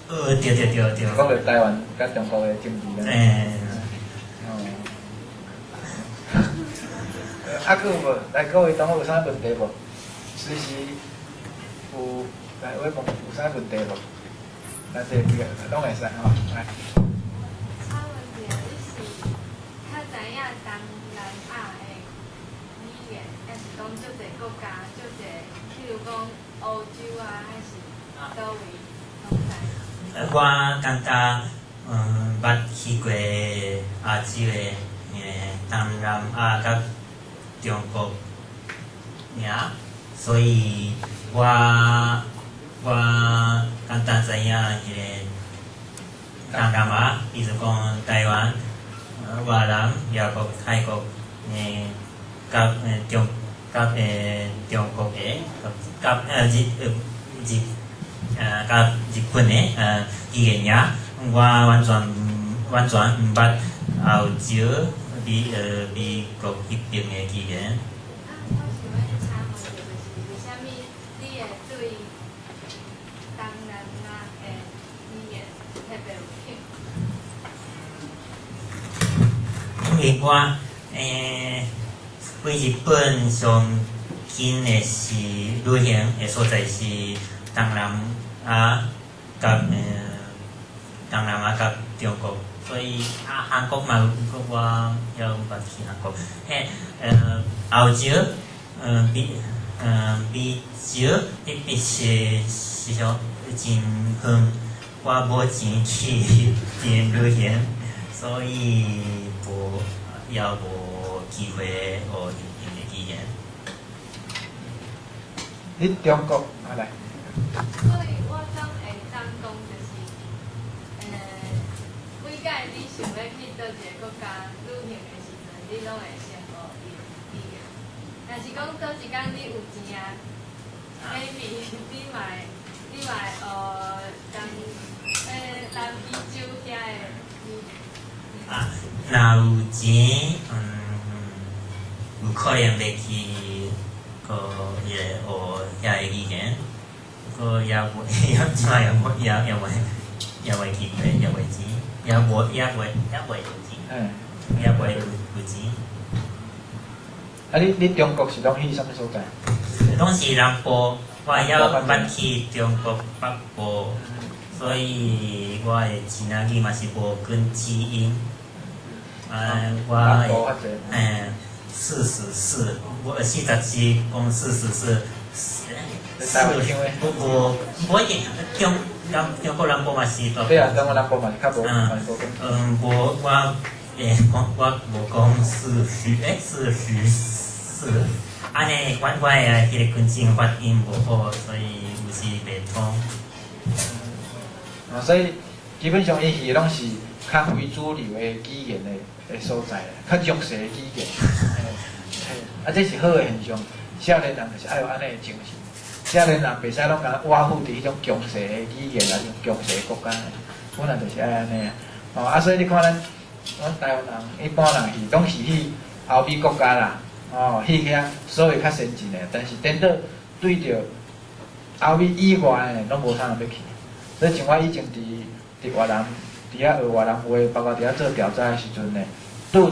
對對對對。講著台灣佮中國的政治。欸。哦。啊，閣有無？來，各位同學有啥問題無？隨時有來，我問有啥問題無？咱這個攏會使吼，來。請問一下，你是較知影東南亞的語言，抑是講足濟國家、足濟，譬如講歐洲啊，還是佗位攏知？我感覺，捌去過亞洲的，東南亞佮中國爾，所以我簡單知影彼个東南亞，比如講台灣、越南、寮國、泰國，佮中國的，佮佮日本的語言爾，我完全毋捌歐洲、美國彼爿的語言。啊，我想欲請問者，就是為啥物你會對東南亞的語言特別有興趣？因為我去日本上近的是旅行的所在是東南亞佮東南亞佮中國，所以啊韓國嘛有，我猶毋捌去韓國。彼歐洲、美洲彼邊是上真遠，我無錢去彼邊旅行，所以無猶無機會學𪜶的語言。你中國啊來。所以我總會當講，就是，每擺你想欲去佗一个國家旅行的時陣，你攏會先學伊的語言。若是講佗一工你有錢啊，maybe 你嘛會學東南美洲遐的語言。啊，若有錢，有可能欲去閣彼个學遐个語言。閣猶未，這擺猶無，猶未機會，猶未錢，猶未有錢，猶未有錢。啊，你中國是攏去啥物所在？攏是南部。我猶捌去中國北部，所以我的支那語嘛是無根基音。啊，我44，我47講44，四，無無一定中南中國南部嘛是對啊，中國南部嘛是較無，嗯，無我講我無講40，44。按呢，我的彼个根性發音無好，所以有時袂通。啊，所以基本上伊去攏是較非主流的語言的所在，較弱勢的語言。啊，這是好的現象。少年人就是愛有按呢的精神。少年人袂使攏共倚附佇彼種強勢的語言，抑是強勢的國家。本來就是愛按呢啊。哦，啊，所以你看咱，阮台灣人一般人去，攏是去歐美國家啦。哦，去遐所謂較先進的，但是顛倒對著歐美以外的，攏無啥人欲去。所以像我以前佇越南，佇遐學越南話，包括佇遐做調查的時陣呢，拄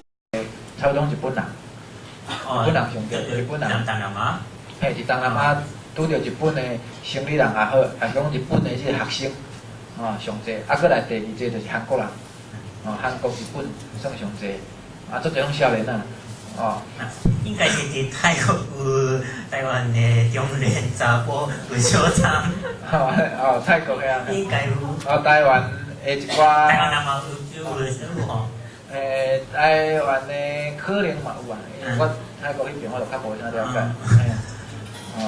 差不多日本人，日本人上濟，日本人。東南亞。嘿，佇東南亞拄著日本的生理人也好，抑是講日本的這個學生，哦，上濟。啊，閣來第二濟就是韓國人，哦，韓國、日本算上濟，啊，足濟攏少年仔。哦，應該是佇泰國有台灣的中年查埔有小參。哦，泰國遐。應該有。哦，台灣的一寡。台灣人嘛有有吼。台灣的可能嘛有啊，因為我泰國彼邊我就較無啥了解。哦，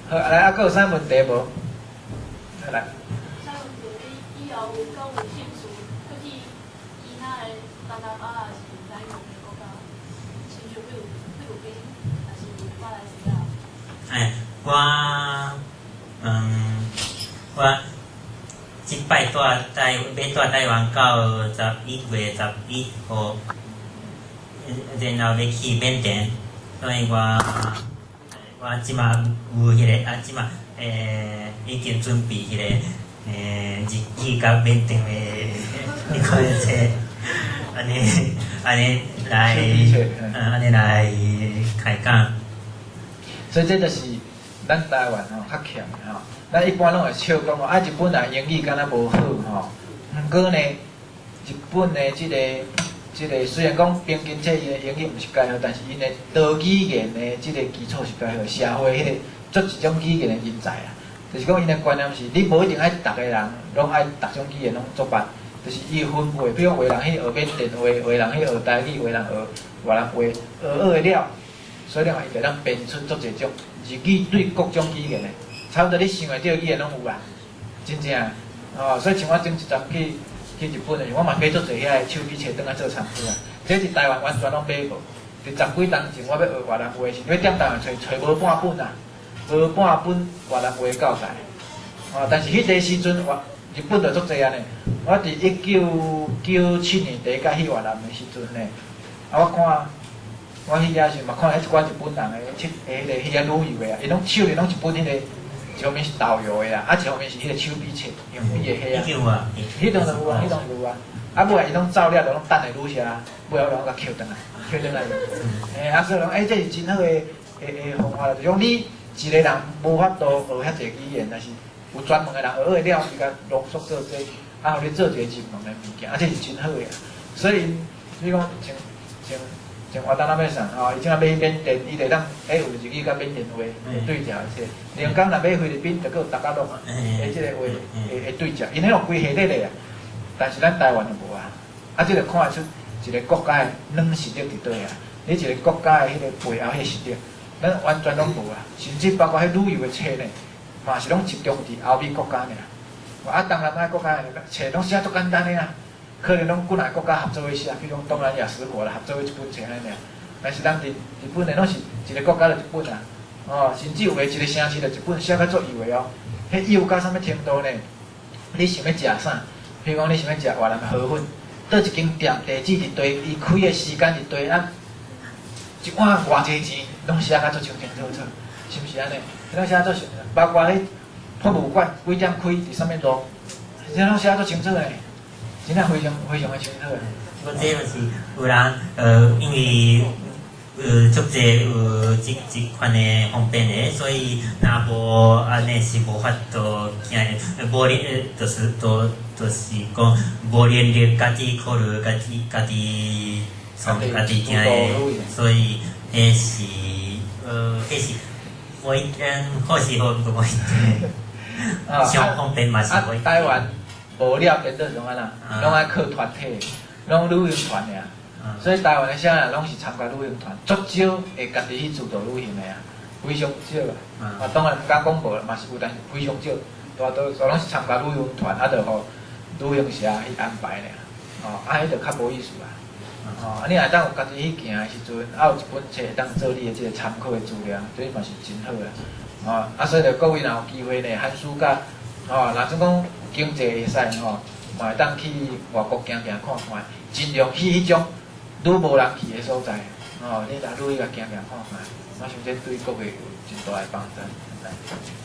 好，來，啊，閣有啥問題無？來。啥問題？你以後有閣有興趣閣去其他的東南亞，抑是咱國的國家？親像菲律賓，抑是馬來西亞？我，我這擺蹛台，欲蹛台灣到11月11號，然後欲去緬甸，所以我這馬有彼个啊，這馬已經準備彼個日語佮緬甸的彼個冊，按呢按呢來，按呢來開講。所以這就是咱台灣吼較欠的吼。咱一般攏會笑講哦，啊日本人英語敢若無好吼。毋過呢，日本的這個雖然講平均冊𪜶的英語毋是蓋好，但是𪜶的多語言的這個基礎是蓋好，社會彼個足一種語言的人才啊。就是講𪜶的觀念是，你無一定愛逐个人攏愛逐種語言攏足捌，就是伊分配，比如講有的人去學緬甸話，有的人去學台語，有的人學越南話，學學會了，所以你看伊就當編出足濟種日語對各種語言的，差不多你想會著語言攏有啊，真正哦。所以像我前一陣去日本的時，我嘛買足濟遐的手機冊轉來做參考啊。這佇台灣完全攏買無。佇十幾冬前，我欲學越南話時，欲踮台灣揣揣無半本啊，無半本越南話教材。哦，但是彼個時陣，我日本就足濟按呢。我佇1997年第一擺去越南的時陣呢，啊，我看我去遐時嘛看彼一寡日本人的，去彼个彼遐旅遊的啊，𪜶攏手裡攏一本彼个，一方面是導遊的啊，啊一方面是彼個手筆冊，用筆的彼啊。彼當就有啊，彼當就有啊。啊，尾仔𪜶攏走了，就攏等下旅社，尾仔我攏共抾轉來，抾轉來。啊，所以講，這是真好的方法啦，就是講你一個人無法度學遐濟語言，但是有專門的人學會了，伊共濃縮做這，啊，予你做一個入門的物件，啊，這是真好的。所以，所以講，像我當那欲啥吼，伊這馬欲緬甸，伊就當有日語佮緬甸話對照這。連講若欲菲律賓，就閣有達加祿的這個話會對照，𪜶彼種規系列的啊。但是咱台灣就無啊，啊，這就看會出一個國家的軟實力佇佗啊。你一個國家的彼個背後彼個實力，咱完全攏無啊。甚至包括彼旅遊的冊呢，嘛是攏集中佇歐美國家爾。啊，東南亞國家的冊攏寫足簡單的啊，可能攏幾若個國家合作去寫，比如講東南亞十國啦，合作去一本冊按呢爾。但是咱佇日本的攏是一個國家就一本啊，哦，甚至有的一個城市就一本寫甲足幼的哦。彼幼到啥物程度呢？你想欲食啥？比如講你想欲食越南河粉，佗一間店地址佇佗，伊開的時間佇佗啊，一碗偌濟錢，攏寫甲足清清楚楚，是毋是按呢？攏寫足包括彼博物館幾點開，佇啥物路，這攏寫足清楚的，真正非常非常的清楚的。我這就是有人，因為足濟有這這款的方便的，所以若無按呢是無法度行，無咧，就是都就是講無能力家己考慮家己家己創家己行的，所以彼是彼是無一定好是好，毋過無一定。上方便嘛是無一定。台灣無了變做創按怎，攏愛靠團體，攏旅行團爾。所以台灣的少年攏是參加旅行團，足少會家己去自助旅行的啊，非常少啊。啊，當然毋敢講無，嘛是有，但是非常少。大多數攏是參加旅行團，啊，就予旅行社去安排爾。哦，啊，彼就較無意思啊。哦，啊，你若當有家己去行的時陣，啊，有一本冊會當做你的這個參考的資料，這嘛是真好啊。哦，啊，所以就各位若有機會呢，寒暑假，哦，若準講經濟會使吼，嘛會當去外國行行看看，盡量去彼種愈無人去的所在，哦，你若愈去共行行看看，我想這對各位有真大的幫助。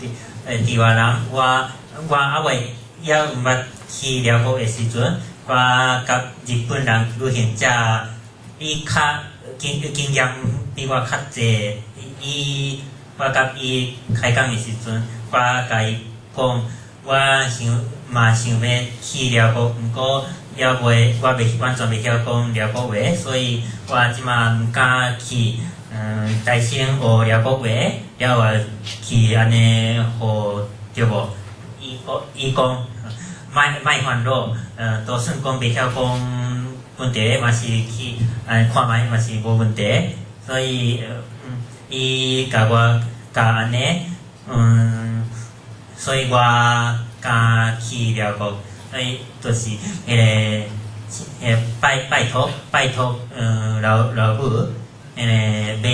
佇佇越南，我我猶未猶毋捌去寮國的時陣，我佮日本人旅行者，伊較經經驗比我較濟，伊我佮伊開講的時陣，我共伊講，我想嘛想欲去寮國，毋過猶未我袂完全袂曉講寮國話，所以我這馬毋敢去。嗯，先學寮國話，了後去按呢好對無？伊講伊講，莫莫煩惱，就算講袂曉講本地嘛是去按看覓嘛是無問題，所以伊共我教按呢，嗯，所以我敢去寮國，所以就是彼个，彼拜拜託拜託，老老母，彼个買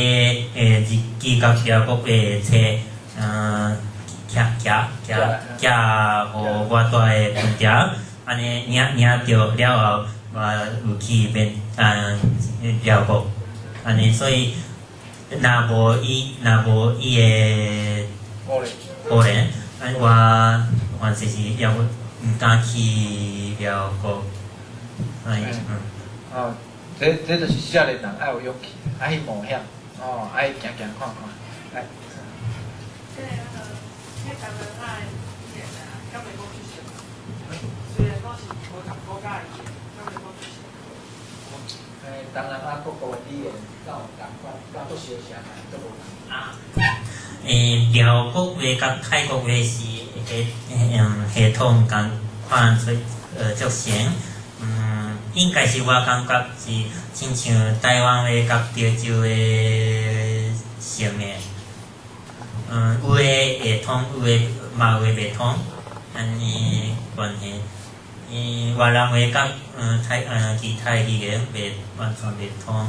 日記佮寮國的冊，寄寄寄寄予我住的飯店，按呢領領著了後，我有去免寮國，按呢所以若無伊若無伊的鼓勵，按我反正是猶毋敢去寮國，哎嗯。哦，這這就是少年人愛有勇氣，愛去冒險，哦，愛行行看看，來。這個那個，彼東南亞的語言啊，敢會講出聲？雖然講是無仝國家的語言，敢會講出聲？東南亞各國的語言敢有仝款，敢足相像，足無仝。啊，寮國話佮泰國話是系系統仝款，所以足像，嗯，應該是我感覺是親像台灣話佮潮州話像的，嗯，有的會通，有的嘛有的袂通，按呢關係。越南話佮泰其他語言袂完全袂通，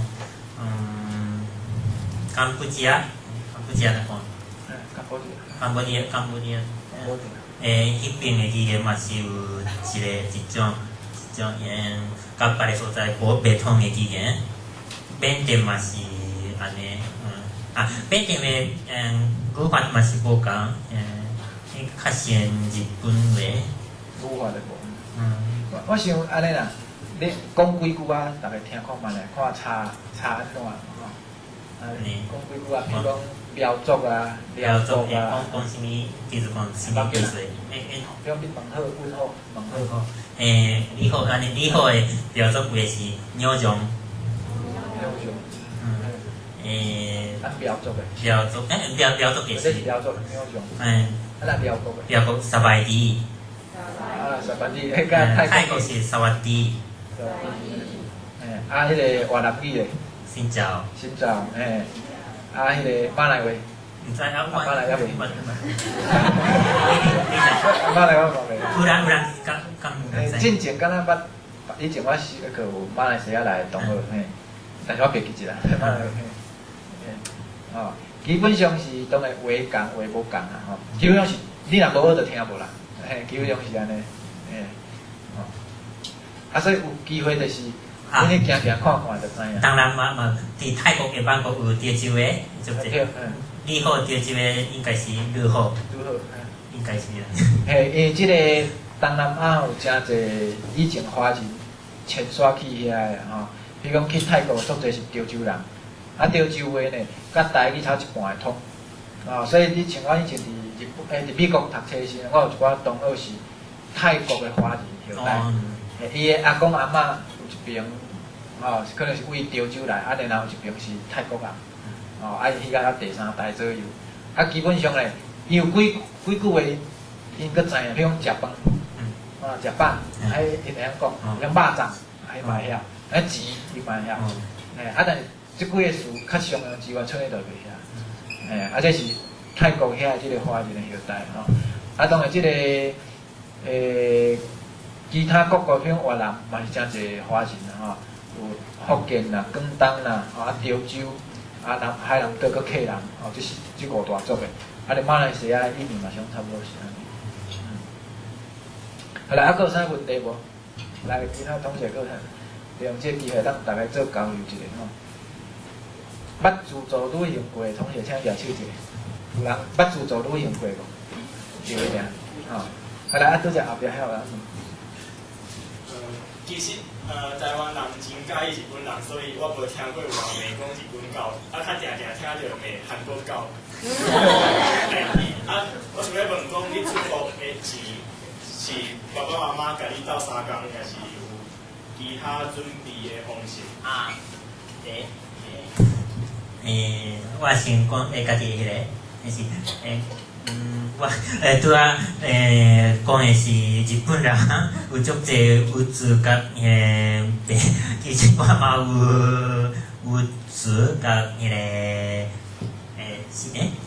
嗯，柬埔寨，柬埔寨來講，柬埔寨，柬埔寨，柬埔寨，彼邊的語言嘛是有一個一種一種佮別个所在無袂通的語言，緬甸嘛是按呢，嗯，啊，緬甸的語法嘛是無仝，較像日本話。語法就無。嗯，我想按呢啦，你講幾句啊，逐家聽看覓咧，看差差按怎吼？啊，講幾句啊，比如講苗族啊，寮族啊，講講啥物？比如講啥物意思？比如講你問好，問好，問好。你好，按呢你好的苗族話是鳥將。鳥將。嗯。咱苗族的。苗族，苗苗族也是。苗族鳥將。啊，咱寮國的。寮國สบายดี。啊，สบายดี，彼個泰國是สวัสดี。啊，彼個越南語的。 Xin chào。 Xin chào，嘿。啊，彼個馬來話。毋知啊，馬來猶未。馬來話嘛袂。有人有人敢敢毋知。進前敢若捌，以前我是閣有馬來西亞來的同學，嘿，但是我袂記得啦。馬來話，嘿，哦，基本上是當然話仝話無仝啦，吼，基本上是你若無學就聽無啦，嘿，基本上是按呢，嘿，哦，啊，所以有機會就是，你去行行看看就知影。當然嘛嘛，佇泰國的曼谷有潮州話，足濟。你好，潮州話應該是你好。你好，應該是啊。嘿，因為這個東南亞有誠濟以前華人遷徙去遐的吼，比如講去泰國足濟是潮州人，啊，潮州話呢，佮台語差一半會通。啊，所以你像我以前佇日本，佇美國讀冊時，我有一寡同學是泰國的華人後代，伊的阿公阿嬤有一爿，哦，可能是為潮州來，啊，然後有一爿是泰國人，哦，啊，伊彼個第三代左右，啊，基本上咧，伊有幾幾句話，𪜶閣知影，比如講食飯，啊，食飽，啊，𪜶會曉講，像肉粽，伊嘛會曉，啊，錢伊嘛會曉，啊，但是這幾个詞較常用之外，剩的就袂曉。啊，這是泰國遐這个華人的後代吼。啊，當然這个其他各國，比如越南嘛是誠濟華人吼，有福建啦、廣東啦、啊潮州、啊南海南島閣客人，吼，這是這五大族的。啊，咧馬來西亞移民嘛，相差不多是按呢。好來，啊，閣有啥問題無？來，其他同學閣有啥？利用這個機會，咱逐家做交流一下吼。捌自助旅行過的同學，請舉手一下。有人捌自助旅行過無？有的爾，吼。好來，啊，拄才後壁遐有人問。其實台灣人真佮意日本人，所以我無聽過有人罵講日本狗，啊，較定定聽著罵韓國狗。啊，我想欲問講，你出國的錢是爸爸媽媽共你鬥相共，抑是有其他準備的方式？啊，對。我先講家己彼个，彼是我拄仔講的是日本人有足濟鬱卒佮病，其實我嘛有鬱卒佮彼个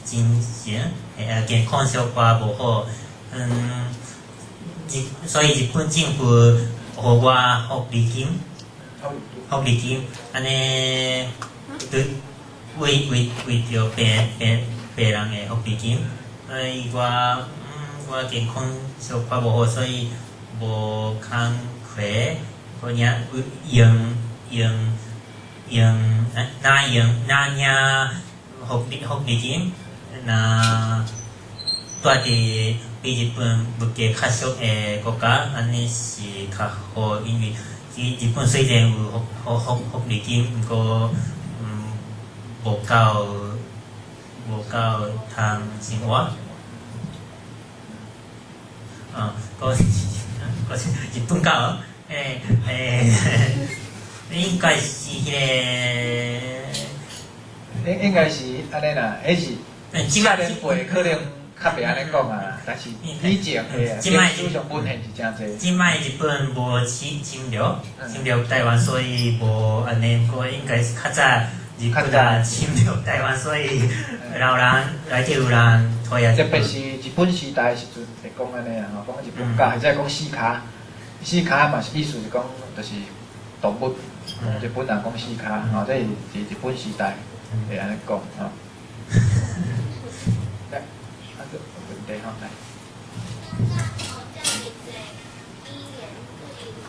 精神健康小可無好，所以日本政府予我福利金，福利金，按呢，對。為為為著病人的福利金，所以我健康小可無好，所以無工課，可能用用用若用若領福利金，若住佇比日本物價較俗的國家，按呢是較好，因為日本雖然有福利金，毋過無夠通生活。閣閣日本狗，應該是彼个，應該是按呢啦，彼是少年輩可能較袂按呢講啊，但是以前的歷史上文獻是誠濟。這擺日本無侵略台灣，所以無按呢，毋過應該是較早日本人侵略台灣，所以老人內底有人討厭。特別是日本時代的時陣會講按呢啊，吼，講日本狗，或者講四跤，四跤嘛是意思是講，就是動物，日本人講四跤，吼，這是佇日本時代會按呢講，吼。來，啊閣有問題吼，來。學遮爾濟語言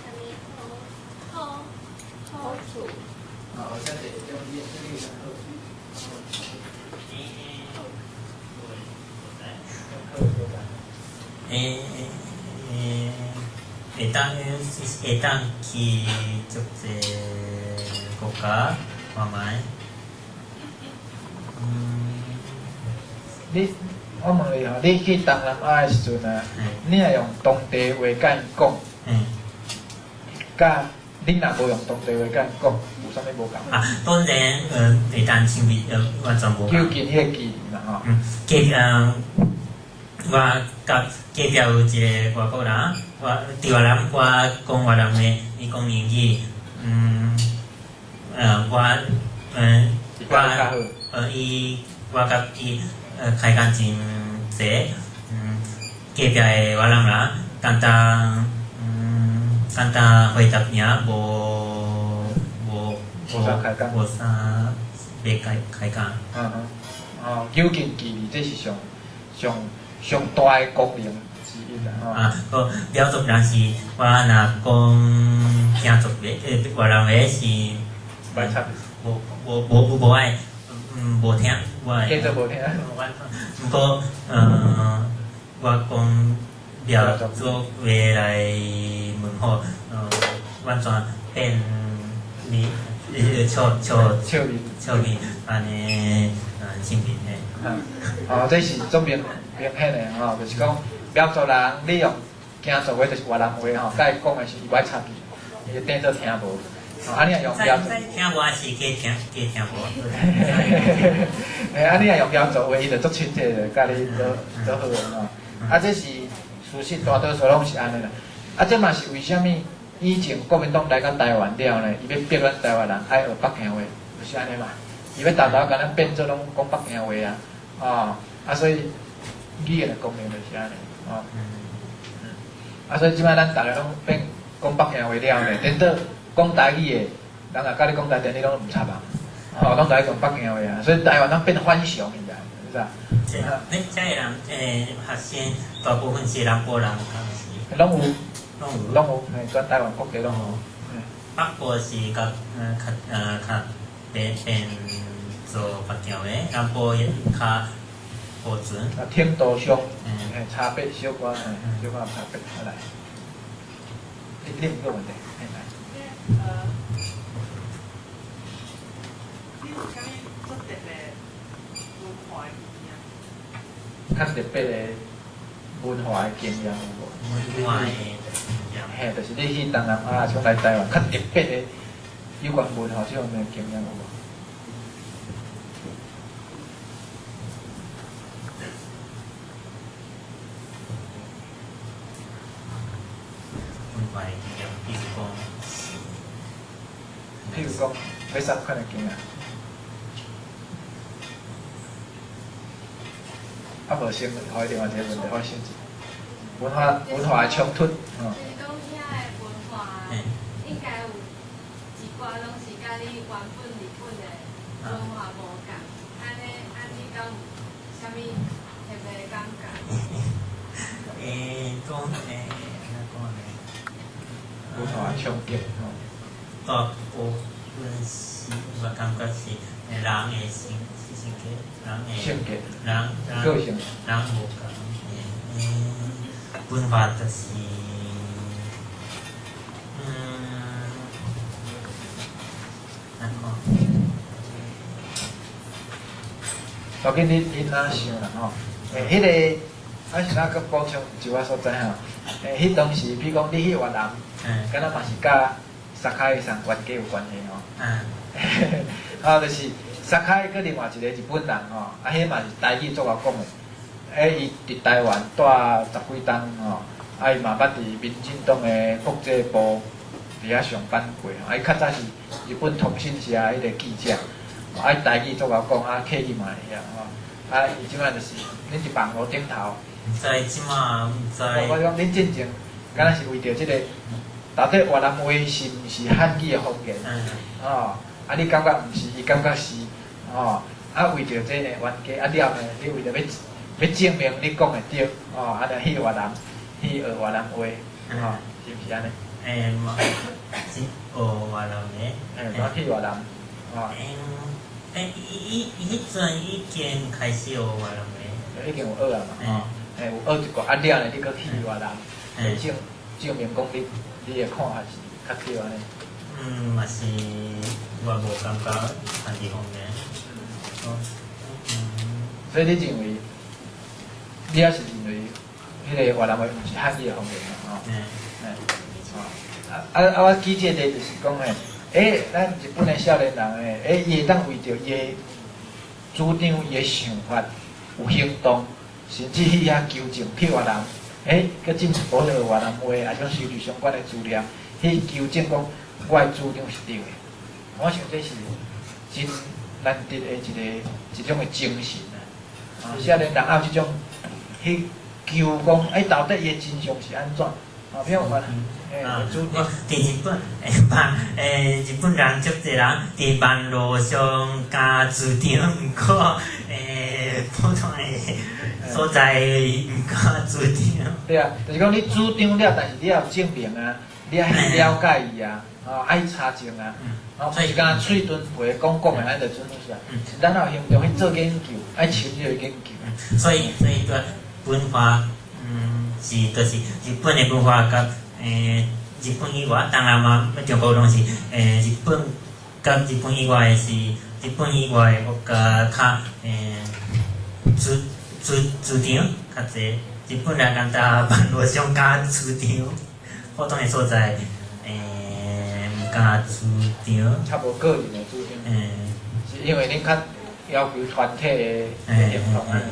對有啥物好處？啊，學遮濟種語言對你有啥好處？會當去足濟國家看覓。你，我問你吼，你去東南亞的時陣啊，你若用當地話佮𪜶講，佮你若無用當地話佮𪜶講，有啥物無仝？啊，當然，會當親密，完全無仝。究竟彼個距離嘛吼。隔壁，我佮隔壁有一個外國人，我佇越南，我講越南話，伊講英語，我，伊，我佮伊開講真濟，隔壁的越南人簡單，簡單回答爾，無無啥開講，無啥欲開講。哦，究竟距離這是上上上大的功能之一啦，吼。啊，閣苗族人是，我若講京族話，越南話是，歹插。無愛，無聽，我會。繼續無聽。毋過，我講苗族話來問好，完全變你笑笑笑面笑面按呢，性别嘿。哦，這是足明明顯的吼，就是講苗族人你用京族話就是越南話吼，佮伊講的是伊無愛插伊，伊就當做聽無。哦，啊你若用苗族，聽無還是加聽加聽無？嘿，啊你若用苗族話，伊就足親切的，佮你做做好吼。啊，這是事實，大多數攏是按呢啦。啊，這嘛是為啥物以前國民黨來到台灣了呢？伊欲逼咱台灣人愛學北京話，就是按呢嘛。伊欲沓沓共咱變做攏講北京話啊，哦，啊所以語言的功能就是按呢，哦，啊所以這擺咱逐个攏變講北京話了呢，顛倒講台語的，人若佮你講台語，你攏毋插啊，哦，攏來講北京話啊，所以台灣攏變反常去啊，是啊。恁遮的人，學生大部分是南部人，敢是？攏有，攏有，攏有，嘿，全台灣各地攏有。北部是較較較變變做北京話，南部也較保存。啊，程度上，嘿，差別小可，嘿，小可差別，來。你有個問題，嘿來。你有啥物足特別文化的經驗？較特別的文化的經驗有無？文化的經驗。嘿，就是你去東南亞，像來台灣，較特別的有關文化這方面的經驗有無？文化的經驗，比如講，譬如講，欲啥款的經驗？啊，無先予伊另外一個問題，我先文化文化的衝突，吼。就是講遐的文化，應該有一寡攏是佮你原本日本的文化無仝，按呢按你敢有啥物特別的感覺？講按怎講呢？文化衝擊，吼。大部分是我感覺是人的性性格，人的性格，人人個性，人無仝，文化就是，按怎講？無緊，你哪想啦吼？彼個，我是哪閣補充一寡所在吼？彼當時，比如講你去越南，敢若嘛是佮沙開桑冤家有關係吼。啊，就是沙開閣另外一個日本人吼，啊，彼嘛是台語足𠢕講的。伊佇台灣蹛十幾冬吼，啊，伊嘛捌佇民進黨的國際部佇遐上班過。啊，伊較早是日本通訊社彼個記者，啊，伊台語足𠢕講，啊，客語嘛會曉吼。啊，伊這擺就是恁佇網路頂頭。毋知這擺毋知。我講恁進前，敢若是為著這個，到底越南話是毋是漢語的方言？哦，啊，你感覺毋是，伊感覺是，哦，啊，為著這個冤家，啊了呢，你為著欲欲證明你講的對，哦，啊，就去越南去學越南話，哦，是毋是按呢？是學越南話。我去越南，哦。伊伊彼陣已經開始學越南話。已經有學啊嘛，哦，有學一寡，啊了呢，你閣去越南，證證明講你你的看法是較對按呢。嘛是，我無感覺漢字方面。所以你認為，你也是認為，彼個越南話毋是漢語的方言嘛？吼。啊！我舉這個例就是講嘿，咱日本的少年人嘿，伊會當為著伊的主張、伊的想法有行動，甚至去遐求證去越南，閣進一步學越南話，抑是講收集相關的資料，去求證講我的主張是對的。我想這是真難得的一個一種的精神啊！啊，少年人愛有這種去求講，到底伊的真相是按怎？啊，比如講，啊，我佇日本，日本人足濟人佇網路上加主張，毋過，普通的所在毋敢主張。對啊，就是講你主張了，但是你也有證明啊，你愛去了解伊啊，哦，愛查證啊，哦，毋是干焦喙唇皮講講的，按就準是啊。咱也有行動去做研究，愛深入研究。所以，所以個文化，是就是日本的文化佮日本以外，當然嘛，中國攏是日本佮佮日本以外的是日本以外的國家較主主主張較濟，日本人感覺網路上較主張，活動的所在毋敢主張。較無個人的主張。是因為恁較要求團體的行動按呢。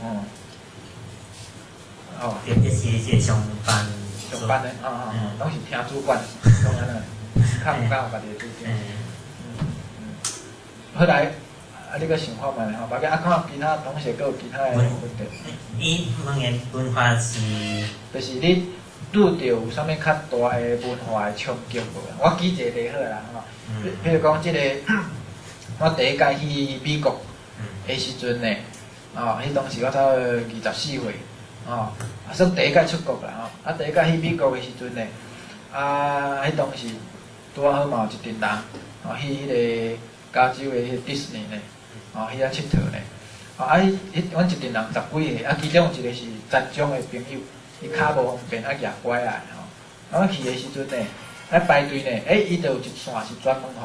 哦。哦。特別是這個上班。上班的，哦哦，攏是聽主管，攏按呢，較毋敢有家己的主張。好來，啊，你閣想看覓吼？無緊，啊，看其他同學閣有其他的問題。伊問的文化是，就是你拄著有啥物較大的文化的衝擊無？我舉一個例好啦，吼，譬如講這個，我第一擺去美國的時陣呢，哦，彼當時我差不多24歲，哦，啊，算第一擺出國啦，吼，啊，第一擺去美國的時陣呢，啊，彼當時拄仔好嘛有一陣人，哦，去彼個加州的彼個迪士尼呢，哦，去遐𨑨迌呢，哦，啊，彼彼阮一陣人十幾個，啊，其中有一個是殘障的朋友，伊跤無方便，啊，舉拐仔吼，啊，阮去的時陣呢，咧排隊呢，欸，伊就有一線是專門予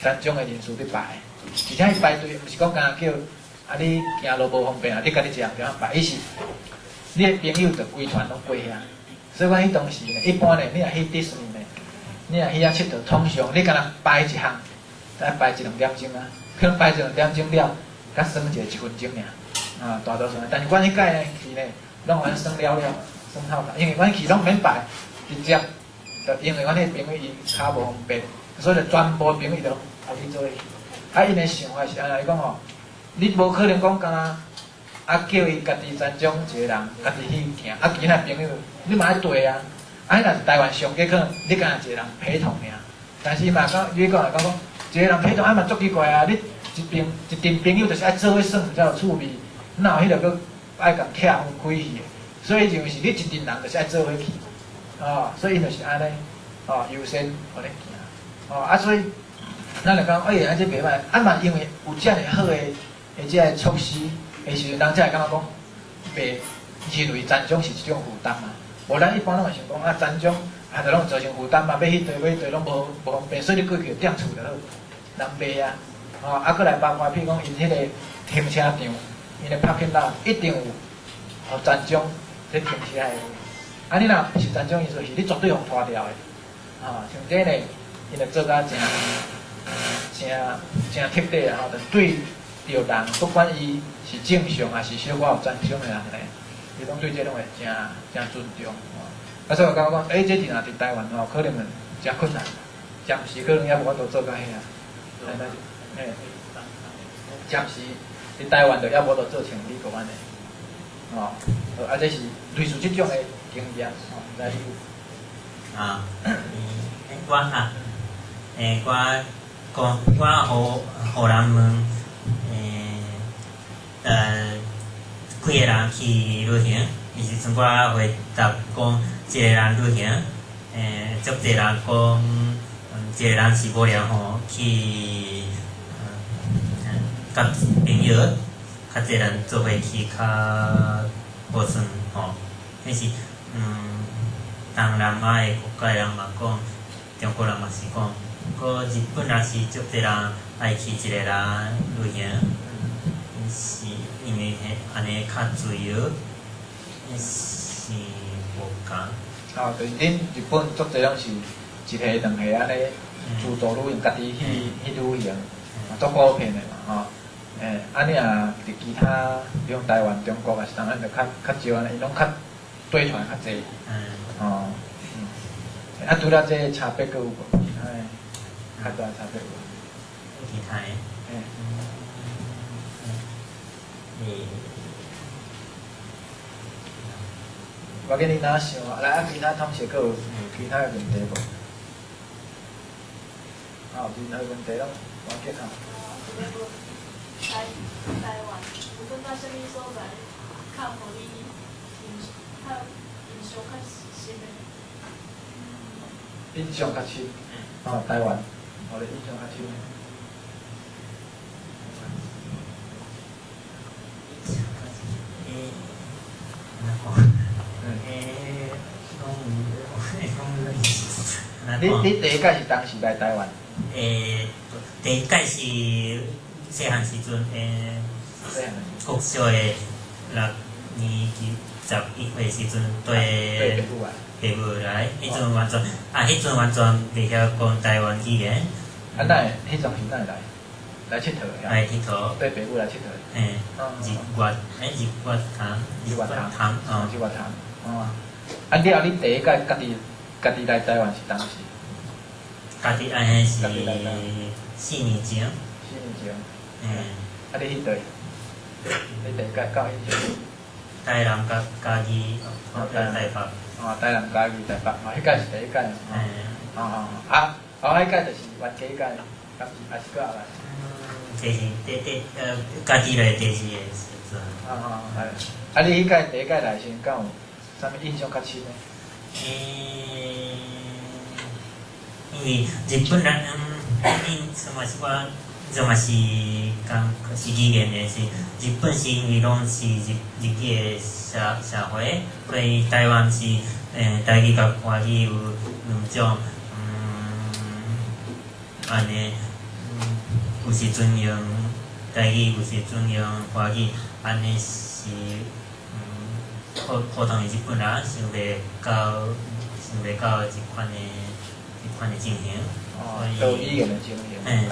殘障的人士咧排，而且伊排隊毋是講干焦啊，你行路無方便啊，你家己一人佇遐排，伊是你的朋友就規團攏過遐，所以阮彼當時呢，一般呢，你若去迪士尼呢，你若去遐𨑨迌，通常你干焦排一項，愛排一兩點鐘啊，可能排一兩點鐘了，才耍一個一分鐘爾，啊，大多數。但是阮彼擺呢去呢，攏予阮耍了了，耍透透，因為阮去攏免排，直接，就因為阮彼個朋友伊跤無方便，所以就全部朋友就後去做伙去。啊，𪜶的想法是按呢，伊講吼，你無可能講干焦啊叫伊家己殘障一個人，家己去行，啊其他朋友你嘛愛綴啊。啊，若是台灣上濟可能你干焦一個人陪同爾，但是伊嘛講，你講來講講，一個人陪同啊嘛足奇怪啊！你一邊一陣朋友就是愛做伙耍才有趣味，哪有彼個閣愛共拆分開去的？所以認為是你一陣人就是愛做伙去，哦，所以𪜶就是按呢，哦，優先予恁行，哦，啊，所以咱就講，欸，啊這袂歹，啊嘛因為有遮爾好的的這个措施的時陣，人才會感覺講，袂認為殘障是一種負擔嘛。無咱一般攏會想講啊，殘障啊，就攏造成負擔嘛，欲去佗欲去佗攏無無方便，所以你過去踮厝就好。人袂啊，吼，啊，閣來包括譬如講，𪜶彼個停車場，𪜶的 parking lot 一定有予殘障咧停車的。啊，你若毋是殘障，意思是你絕對予拖掉的。啊，像這呢，𪜶就做甲誠誠誠徹底啊！吼，就對著人，不管伊是正常抑是小可有殘障的人呢，伊攏對這攏會誠誠尊重。啊，所以我感覺講，欸，這佇若佇台灣吼，可能會誠困難，暫時可能猶無法度做到遐。欸，暫時佇台灣就猶無法度做像美國按呢。吼，啊，這是類似這種的經驗，吼，毋知你有？啊，我啊，欸，我講我予予人問，欸，幾个人去旅行，伊時陣我回答講一個人旅行，欸，足濟人講，一個人是無聊吼去，佮朋友，較濟人做伙去較無算吼，彼是東南亞的國家人嘛講，中國人嘛是講，閣日本也是足濟人愛去一個人旅行，是因為按呢較自由，是無仝。哦，就是恁日本足濟攏是一個兩個按呢自助旅行，家己去去旅行，足普遍的嘛吼。欸，啊你若佇其他，比如台灣、中國抑是啥，就較較少按呢，𪜶攏較對團較濟。哦，啊，除了這个差別，閣有無其他的較大差別無？其他的。欸。欸。無要緊，你若想啊，來啊，其他同學閣有其他的問題無？啊，有任何問題攏無要緊吼。台台灣有感覺啥物所在較予你印較印象較深的？印象較深，哦，台灣，予你印象較深的。欸，按怎講？欸，攏有，攏你第一擺是當時來台灣？第一擺是細漢時陣，國小的六年級11歲時陣，綴爸母來，彼陣完全啊，彼陣完全袂曉講台灣語言。啊，哪會？彼陣是哪會來？來𨑨迌？來𨑨迌。綴爸母來𨑨迌。嘿，日月，日月潭，日月潭，哦，日月潭，哦。啊，了後你第一擺家己來台灣是當時？家己按呢是4年前。4年前。嗯。啊，你去佗？你第一擺敢有印象？台南佮嘉義，台北。哦，台南、嘉義、台北，哦，彼擺是第一擺。嗯。哦哦啊，哦，彼擺就是冤家改，敢是還是閣後來？這是第第家己來第二個時陣。哦哦，啊，你彼擺第一擺來時，敢有啥物印象較深的？因為日本人，因什麼是我，這嘛是講是語言的是，日本是因為攏是日日語的社會，所以台灣是台語佮華語有兩種，按呢，有時陣用台語，有時陣用華語，按呢是普通的日本人想袂到這款的情形，所以語言的情形，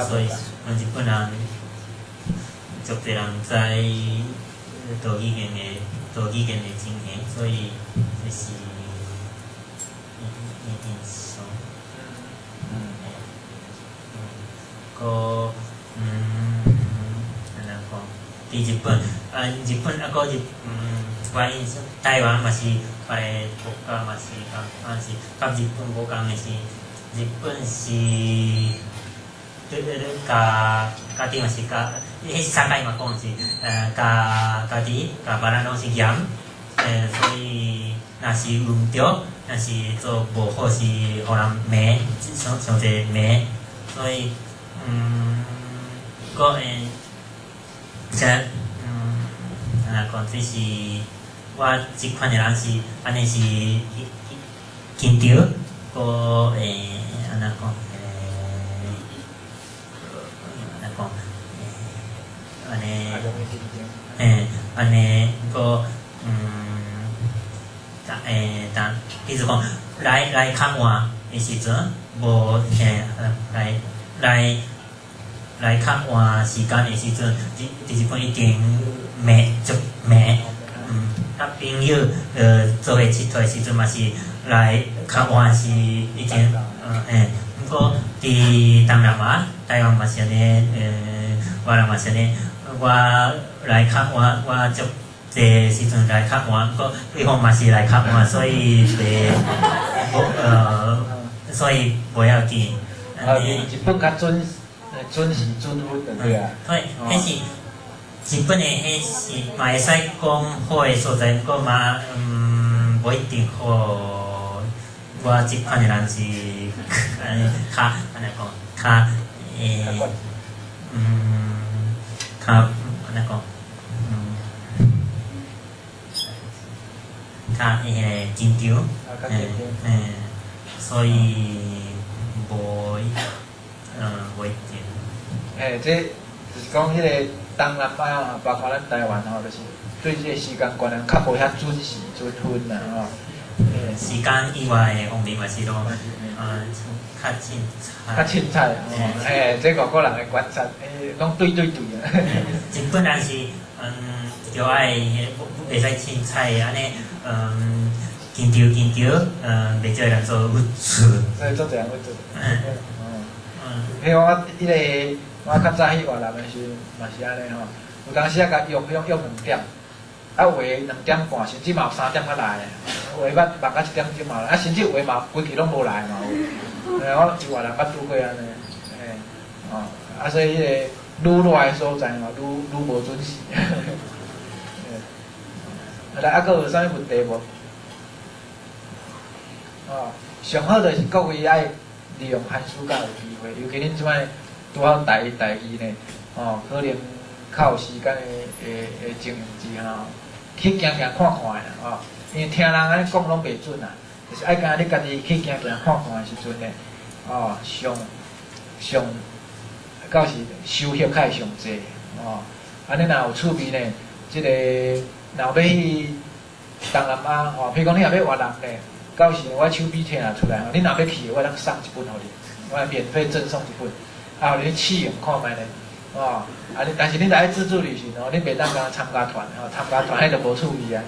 所以日本人足濟人知多語言的情形，所以這是印象。閣按怎講？佇日本，啊，日本啊，閣日，我印象台灣嘛是別个國家嘛是共款是，佮日本無仝的是，日本是對對對，共家己嘛是共，彼三界嘛講是，共家己共別人攏是嚴，所以若是有毋對，若是做無好是予人罵，傷傷濟罵，所以，閣這，按怎講，這是我這款的人是按呢是緊張，閣按怎講，按怎講，按呢，按呢，閣，當，比如講來較晚的時陣，無來較晚時間的時陣，佇日本一定罵足罵，佮朋友做伙𨑨迌的時陣嘛是來較晚是已經，毋過佇東南亞、台灣嘛是按呢，越南嘛是按呢，我來較晚，我足濟時陣來較晚，毋過對方嘛是來較晚，所以袂無所以無要緊。啊，日本較準準時準分就對啊。所以，彼是日本的，彼是嘛會使講好的所在，毋過嘛，無一定好。我這款的人是按呢較按怎講，較較按怎講，較彼个緊張，所以無，無一定。這就是講彼個東南亞，包括咱台灣吼，就是對這個時間觀念較無遐準時準分啦吼。時間以外的方面嘛是攏，較凊彩。較凊彩，這外國人的觀察，攏對對對啊。日本人是，就愛袂使凊彩按呢，緊張緊張，袂少人做鬱卒。所以足濟人鬱卒。彼我彼個我較早去越南的時陣嘛是按呢吼，有當時啊共約約約2點，啊有的2點半，甚至嘛有3點才來的，有的捌夢到1點鐘嘛來，啊甚至有的嘛規氣攏無來嘛有。我佇越南捌拄過按呢，吼，啊所以彼個愈熱的所在吼，愈愈無準時。來，啊，閣有啥物問題無？哦，上好就是各位愛利用寒暑假有機會，尤其恁這擺拄好大一、大二呢，哦，可能較有時間的情形之下，去行行看看的啦，哦，因為聽人按呢講攏袂準啊，就是愛干焦你家己去行行看看的時陣呢，哦，上上到時收穫較會上濟，哦。按呢若有趣味呢，這個若欲去東南亞，吼，譬如講你若欲越南呢，到時我手臂摕出來，吼，你若欲去，我通送一本予你，我免費贈送一本，啊，予你試用看覓呢，哦，啊你但是你若愛自助旅行哦，你袂當共參加團，吼，參加團彼就無趣味啊。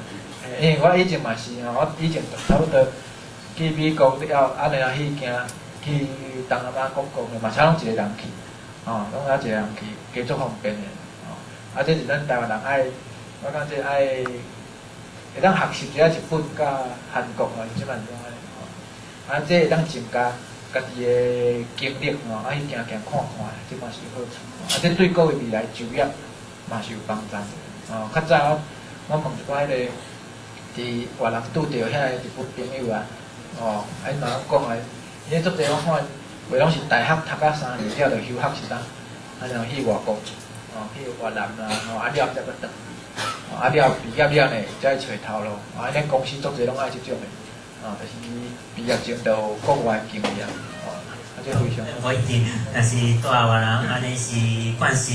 因為我以前嘛是吼，我以前差不多去美國了，啊然後去行去東南亞各國嘛，差攏一個人去，吼，攏抑一個人去，加足方便的，吼。啊，這是咱台灣人愛，我感覺愛會當學習一下日本佮韓國吼，是這擺種按呢，吼。啊，這會當增加家己的經歷吼，啊去行行看看，這嘛是有好處。啊，這對各位未來就業嘛是有幫助的。哦，較早我問一寡彼个佇越南拄著遐個日本朋友啊，哦，啊𪜶嘛攏講啊，因為足濟我看，袂攏是大學讀到三年了就休學一冬，啊然後去外國，哦去越南啦，吼啊了才閣轉，啊了畢業了呢，才去揣頭路，啊恁公司足濟攏愛這種的，哦，就是畢業前就有國外經驗，哦，啊這非常。無一定，但是蹛越南按呢是慣是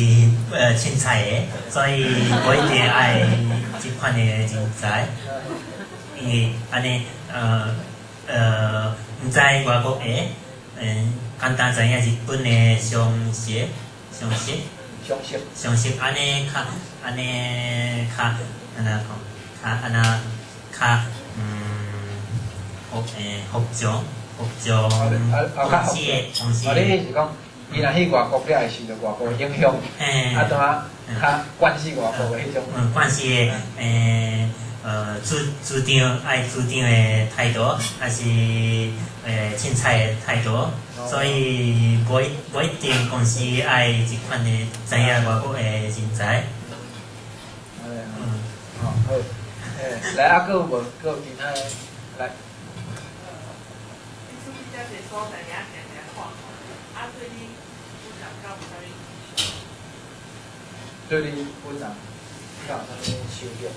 凊彩的，所以無一定愛這款的人才，因為按呢毋知外國的，簡單知影日本的常識，常識，常識，常識按呢較，按呢較，按怎講，較按怎較服從，服從公司的公司。哦，你意思講，伊若去外國了會受著外國的影響，啊，怎啊較慣勢外國的彼種。慣勢的主張愛主張的態度，還是凊彩的態度，所以無一定公司愛這款的知影外國的人才。嗯，好，好，來啊，閣有無？閣有其他的？來。你出去遮濟所在，爾行行看看，啊，對你本人敢有啥物影響？對你本人敢有啥物收穫？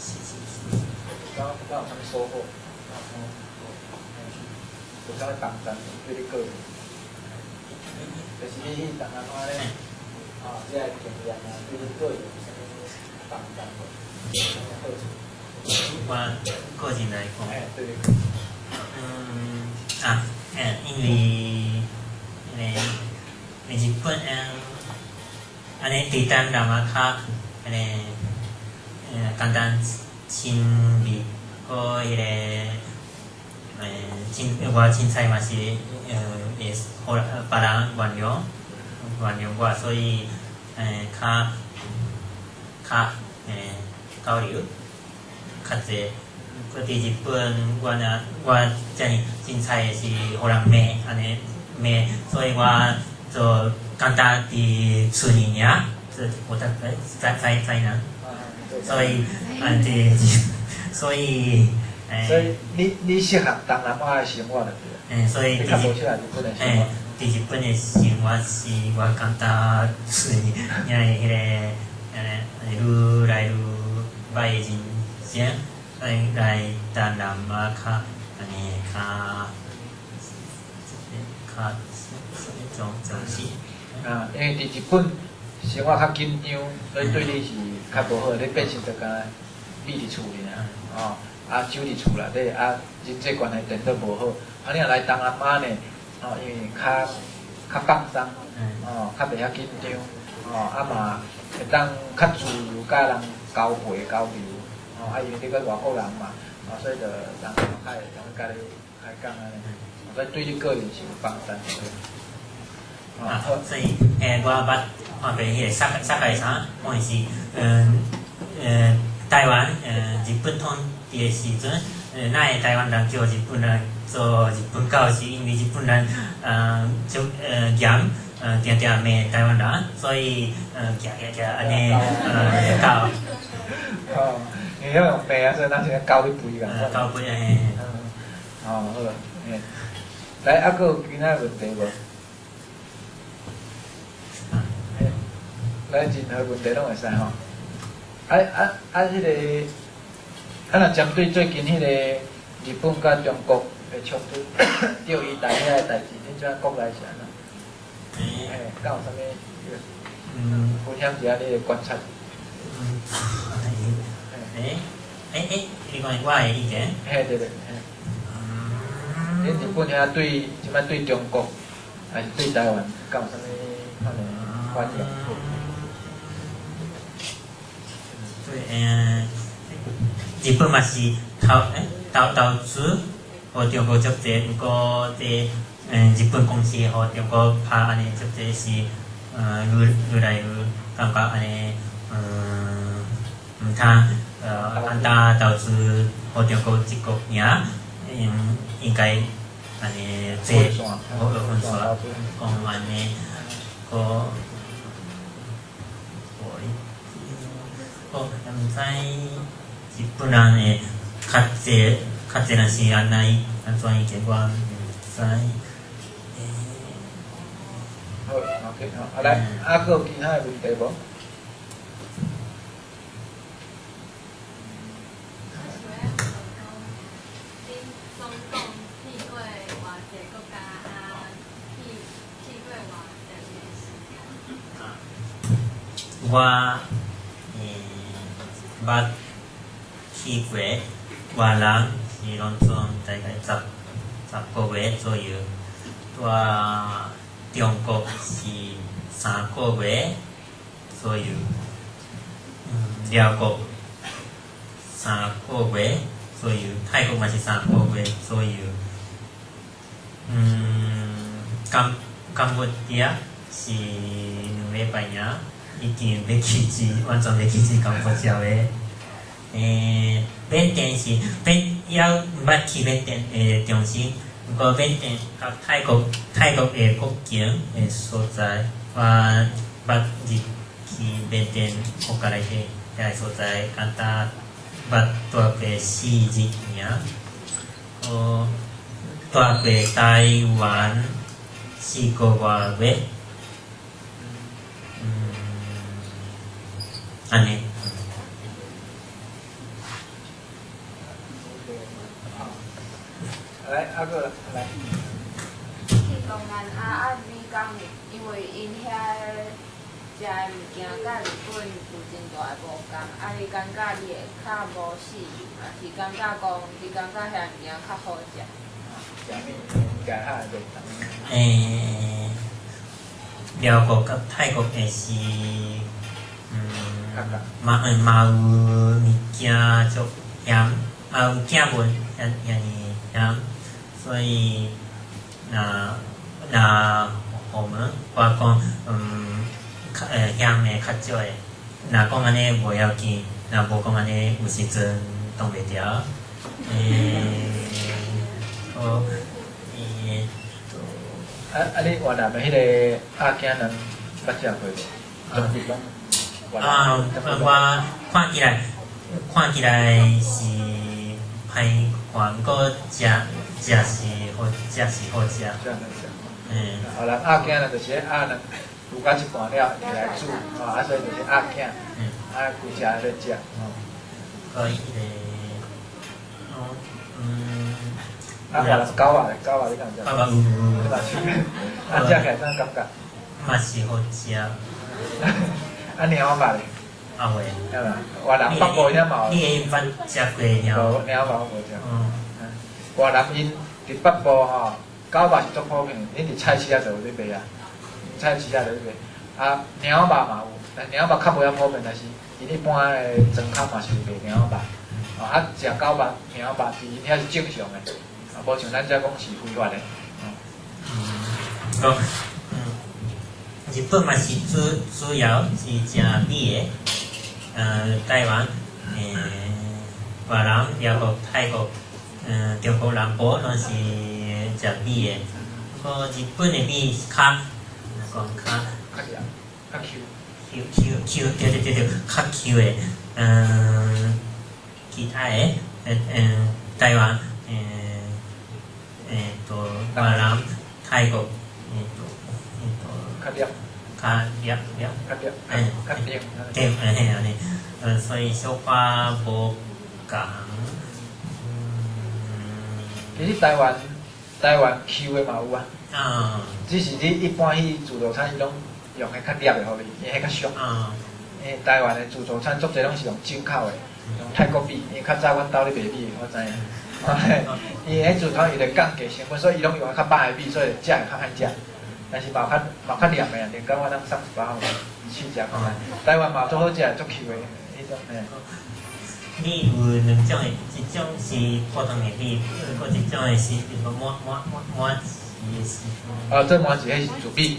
是是是。敢有啥物收穫？有啥物幫助？對你個人？就是你去東南亞咧，啊，這個經驗啊，對你個人有啥物幫助無？有啥物好處？我個人來講，對。因為日本按呢佇東南亞較按呢簡單親密，閣彼個親我凊彩嘛是會予別人原諒原諒我，所以較較交流較濟。閣佇日本，我若我遮爾凊彩的是予人罵按呢罵，所以我就簡單佇厝裡爾，這我在在在在哪？所以按佇所以所以你適合東南亞的生活就對。所以你較無適合日本的生活。佇日本的生活是我感覺厝裡爾的彼個愈來愈歹的人生。來來東南亞較按呢較較重重視。啊，因為佇日本生活較緊張，所以對你是較無好。你變成就敢若覕佇厝裡爾，哦，啊守佇厝內底，啊人際關係顛倒無好。啊，你若來東南亞呢，哦，因為較較放鬆，哦，較袂遐緊張，哦，啊嘛會當較自由，佮人交陪交流。哦，啊，因為你閣外國人嘛，啊，所以就人較會容易佮你開講按呢，所以對你個人是有幫助的。啊，所以我捌看過彼個坂井さん，講的是，台灣日本統治的時陣，哪會台灣人叫日本人做日本狗，是因為日本人就嫌定定罵台灣人，所以舉舉舉按呢狗。哦，因為用罵啊，所以咱是狗咧吠共款。狗吠嘿。哦，好，嘿，來，啊，閣有其他問題無？來，任何問題攏會使吼。啊啊啊！彼個，啊若針對最近彼個日本佮中國的衝突，釣魚台遐个代誌，恁這國內是按怎？嘿，敢有啥物？分享一下你的觀察。欸，你講我的意見？嘿，對對。恁日本遐對，這擺對中國，還是對台灣，敢有啥物款的反應？對，日本嘛是投資，予中國足濟，毋過這日本公司予中國拍按呢足濟是，愈來愈感覺按呢，毋通按當投資予中國一國爾，應該按呢這好分線，講按呢個，我毋知日本人會較濟較濟人是按怎按怎意見，我毋知。好，OK，好，啊來，啊，閣有其他的問題無？我想欲問講，恁總共去過偌濟國家啊？去過偌長的時間？我捌去過越南是攏總大概十個月左右，蹛中國是3個月左右，寮國3個月左右，泰國嘛是三個月左右，柬埔寨是2禮拜爾，已經欲去止，完全欲去止柬埔寨的。緬甸是緬猶毋捌去緬甸的中心，毋過緬甸佮泰國的國境的所在，我捌入去緬甸國家內底遐个所在，敢若捌蹛過4日爾，閣蹛過台灣4個外月，按呢。來，阿閣來。去東南亞啊，你敢有因為𪜶遐食的物件佮日本有真大的無仝，啊，你感覺你會較無適應，抑是感覺講你感覺遐物件較好食？食物件較會袂仝。寮國佮泰國的是，嘛有物件足鹹，嘛有鏡文遐遐爾鹹。所以，若予問我講，較鹹的較少的，若講按呢無要緊，若無講按呢有時陣擋袂牢。好，啊，你越南的彼個鴨仔卵捌食過無？啊，我看起來是歹看，毋過食。食是好，食是好食。好啦，鴨仔卵就是鴨卵滷到一半了，摕來煮，吼，啊，所以就是鴨仔，啊，規隻咧食，吼。可以咧，啊，越南狗仔咧，狗仔你敢有食？狗仔有。你嘛是，啊，食起來怎感覺？嘛是好食。啊，貓肉咧？啊會。係嘛？越南北部遐嘛有。你會捌食過貓？無，貓肉我無食。越南𪜶佇北部吼，狗肉是足普遍，恁佇菜市仔就有咧賣啊，菜市仔就咧賣。啊，貓肉嘛有，但貓肉較無遐普遍，但是𪜶一般的庄口嘛是有賣貓肉。啊，食狗肉、貓肉佇𪜶遐是正常的，啊，無像咱遮講是非法的。日本嘛是主要是食米的，台灣、越南、寮國、泰國。中國南部攏是食米的，不過日本的米是較，講較較黏，較 Q Q Q Q，對對對對，較 Q 的。其他的，台灣，越南、泰國，較黏，較黏黏，較黏，較黏，對，嘿按呢，所以小可無仝。其實台台灣 Q 的嘛有啊。只是你一般去自助餐，伊攏用彼較粒的予你，因為彼較俗。因為台灣的自助餐足濟攏是用進口的，用泰國米，因為較早阮兜咧賣米，我知影。伊彼自助餐伊就降低成本，所以伊攏用較歹的米，所以食會較歹食。但是嘛有較嘛較黏的啊，連講我通送一包試食看覓。台灣嘛足好食，足 Q 的彼種嘿。你有兩種的，一種是普通的米，閣一種的是麻麻麻麻糍的是。哦，這麻糍彼是糯米，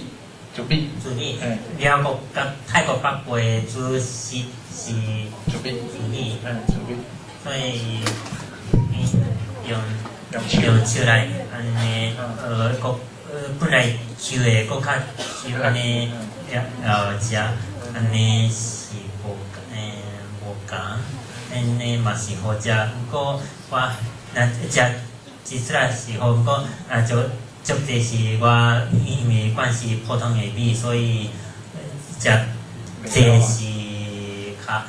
糯米。糯米。寮國佮泰國北部的主食是糯米。糯米。嗯，糯米。所以用用手來按呢，閣本來 Q 的閣較 Q 按呢，了食，按呢是無無仝。按呢嘛是好食，毋過我若食一出來是好，毋過啊就足濟是我因為慣是普通的米，所以食濟是較啊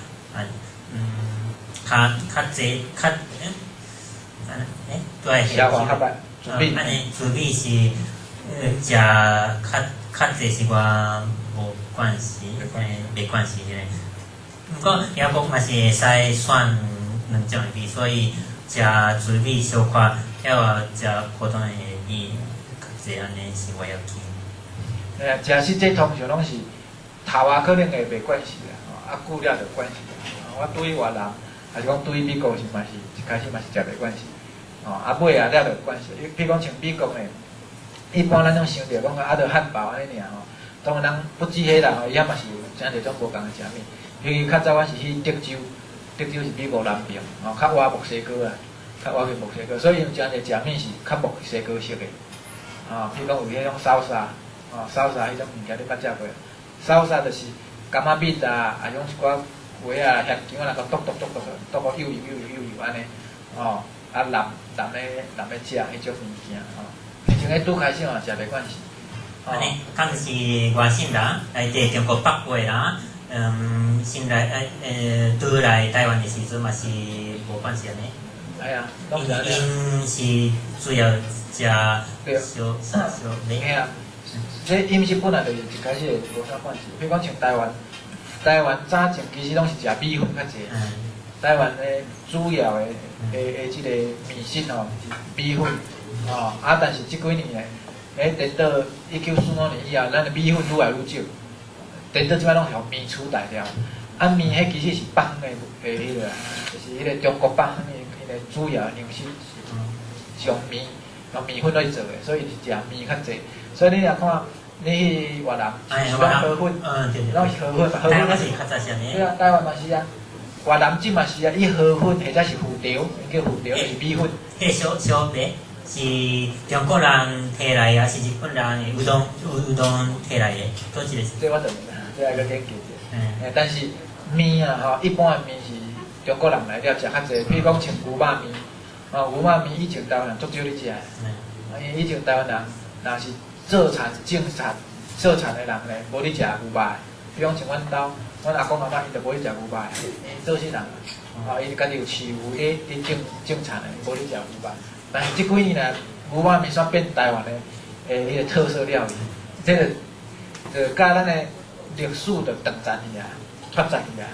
較較濟較對，消化較歹，按呢糯米是食較較濟是我無慣勢，袂慣勢彼個。毋過寮國嘛是會使選兩種的米，所以食糯米小可，了後食普通的米較濟，按呢是袂要緊。嘿啊，食食這通常攏是頭仔可能會袂慣勢啦，啊久了就慣勢啦。我對越南，還是講對美國時嘛是一開始嘛是食袂慣勢，吼啊尾仔了就慣勢。譬如講像美國的，一般咱攏想著講啊，著漢堡按呢爾吼，當然人不止彼啦吼，伊遐嘛是有誠濟種無仝的食物。尤其較早阮是去德州，德州是美國南邊，吼較倚墨西哥啊，較倚去墨西哥，所以𪜶誠濟食物是較墨西哥式的，吼，譬如講有彼種 salsa，吼 salsa 彼種物件你捌食過？salsa 就是柑仔蜜啊，啊用一寡雞仔鹹薑啊，來佮剁剁剁剁剁到幼幼幼幼幼按呢，吼，啊淋淋咧淋咧食彼種物件，吼，以前彼拄開始嘛食袂慣勢。按呢，敢是外省人，內底中國北部的人。先來拄來台灣的時陣嘛是無慣勢按呢。哎呀，𪜶是主要食小小米。嘿啊，這飲食本來就是一開始會無啥關係。比如講像台灣，台灣早前其實攏是食米粉較濟。台灣的主要的的的這個麵食吼是米粉，吼啊，但是這幾年咧，咧顛倒1945年以後，咱的米粉愈來愈少。顛倒這擺攏是予麵取代了。啊，麵彼其實是北方的的彼個，就是彼個中國北方的彼個主要糧食是用麵用麵粉來做的，所以是食麵較濟。所以你若看你去越南，是攏河粉，攏是河粉，河粉是較早是按呢。對啊，台灣嘛是啊，越南這嘛是啊，伊河粉或者是粉條，叫粉條就是米粉。彼小小白是中國人提來的，還是日本人烏冬烏冬提來的？佗一個是？這我就毋知，這愛閣研究者。但是麵啊吼，一般的麵是中國人來了食較濟，比如講像牛肉麵，吼牛肉麵以前台灣人足少咧食的，因為以前台灣人若是做田種田做田的人咧，無咧食牛肉的。比如講像阮兜，阮阿公阿嬤𪜶就無咧食牛肉的，𪜶做穡人，吼伊家己有飼牛咧咧種種田的，無咧食牛肉。但是這幾年來，牛肉麵煞變台灣的彼個特色料理，這個就佮咱的歷史就斷層去啊，脫節去啊。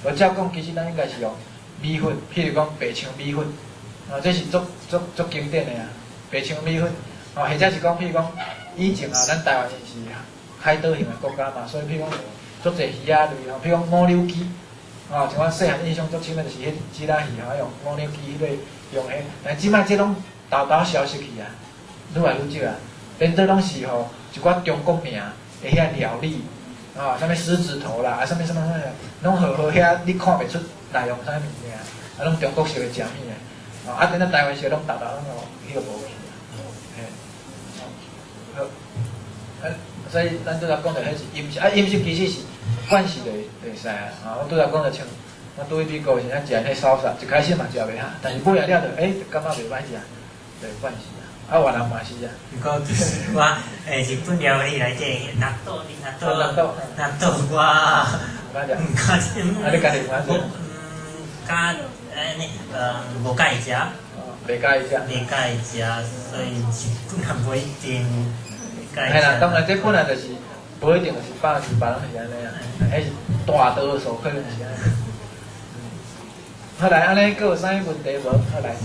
無照講，其實咱應該是用米粉，譬如講白槍米粉，哦，這是足足足經典的啊，白槍米粉，哦，或者是講，譬如講，以前啊，咱台灣是海島型的國家嘛，所以譬如講，足濟魚仔類吼，譬如講五柳雞，哦，像阮細漢印象足深的就是彼蜊仔魚吼，用五柳雞彼個用彼，但這擺這攏沓沓消失去啊，愈來愈少啊，顛倒攏是吼一寡中國名的遐料理，啊，啥物獅子頭啦，啊，啥物啥物啥物，攏予予遐你看袂出內容啥物物件，啊，攏中國式的食物的，啊，等下台灣式攏沓沓攏予彼個無去啊，嘿，好，啊，所以咱拄才講著彼是飲食，啊，飲食其實是慣勢就會使啊，啊，我拄才講著像我拄去美國時陣食彼 salsa，一開始嘛食袂下，但是尾仔了就感覺袂歹食，就慣勢啊。啊，越南嘛是啊。毋過其實我日本料理內底納豆，納豆，納豆我毋敢食。毋敢食。啊，你家己毋敢食？毋敢按呢，無佮意食。袂佮意食。袂佮意食，所以日本人無一定會佮意嘿啦，食。當然這本來就是無一定是100%攏是按呢啊，彼是大多數可能是按呢。好來，按呢閣有啥物問題無？好來。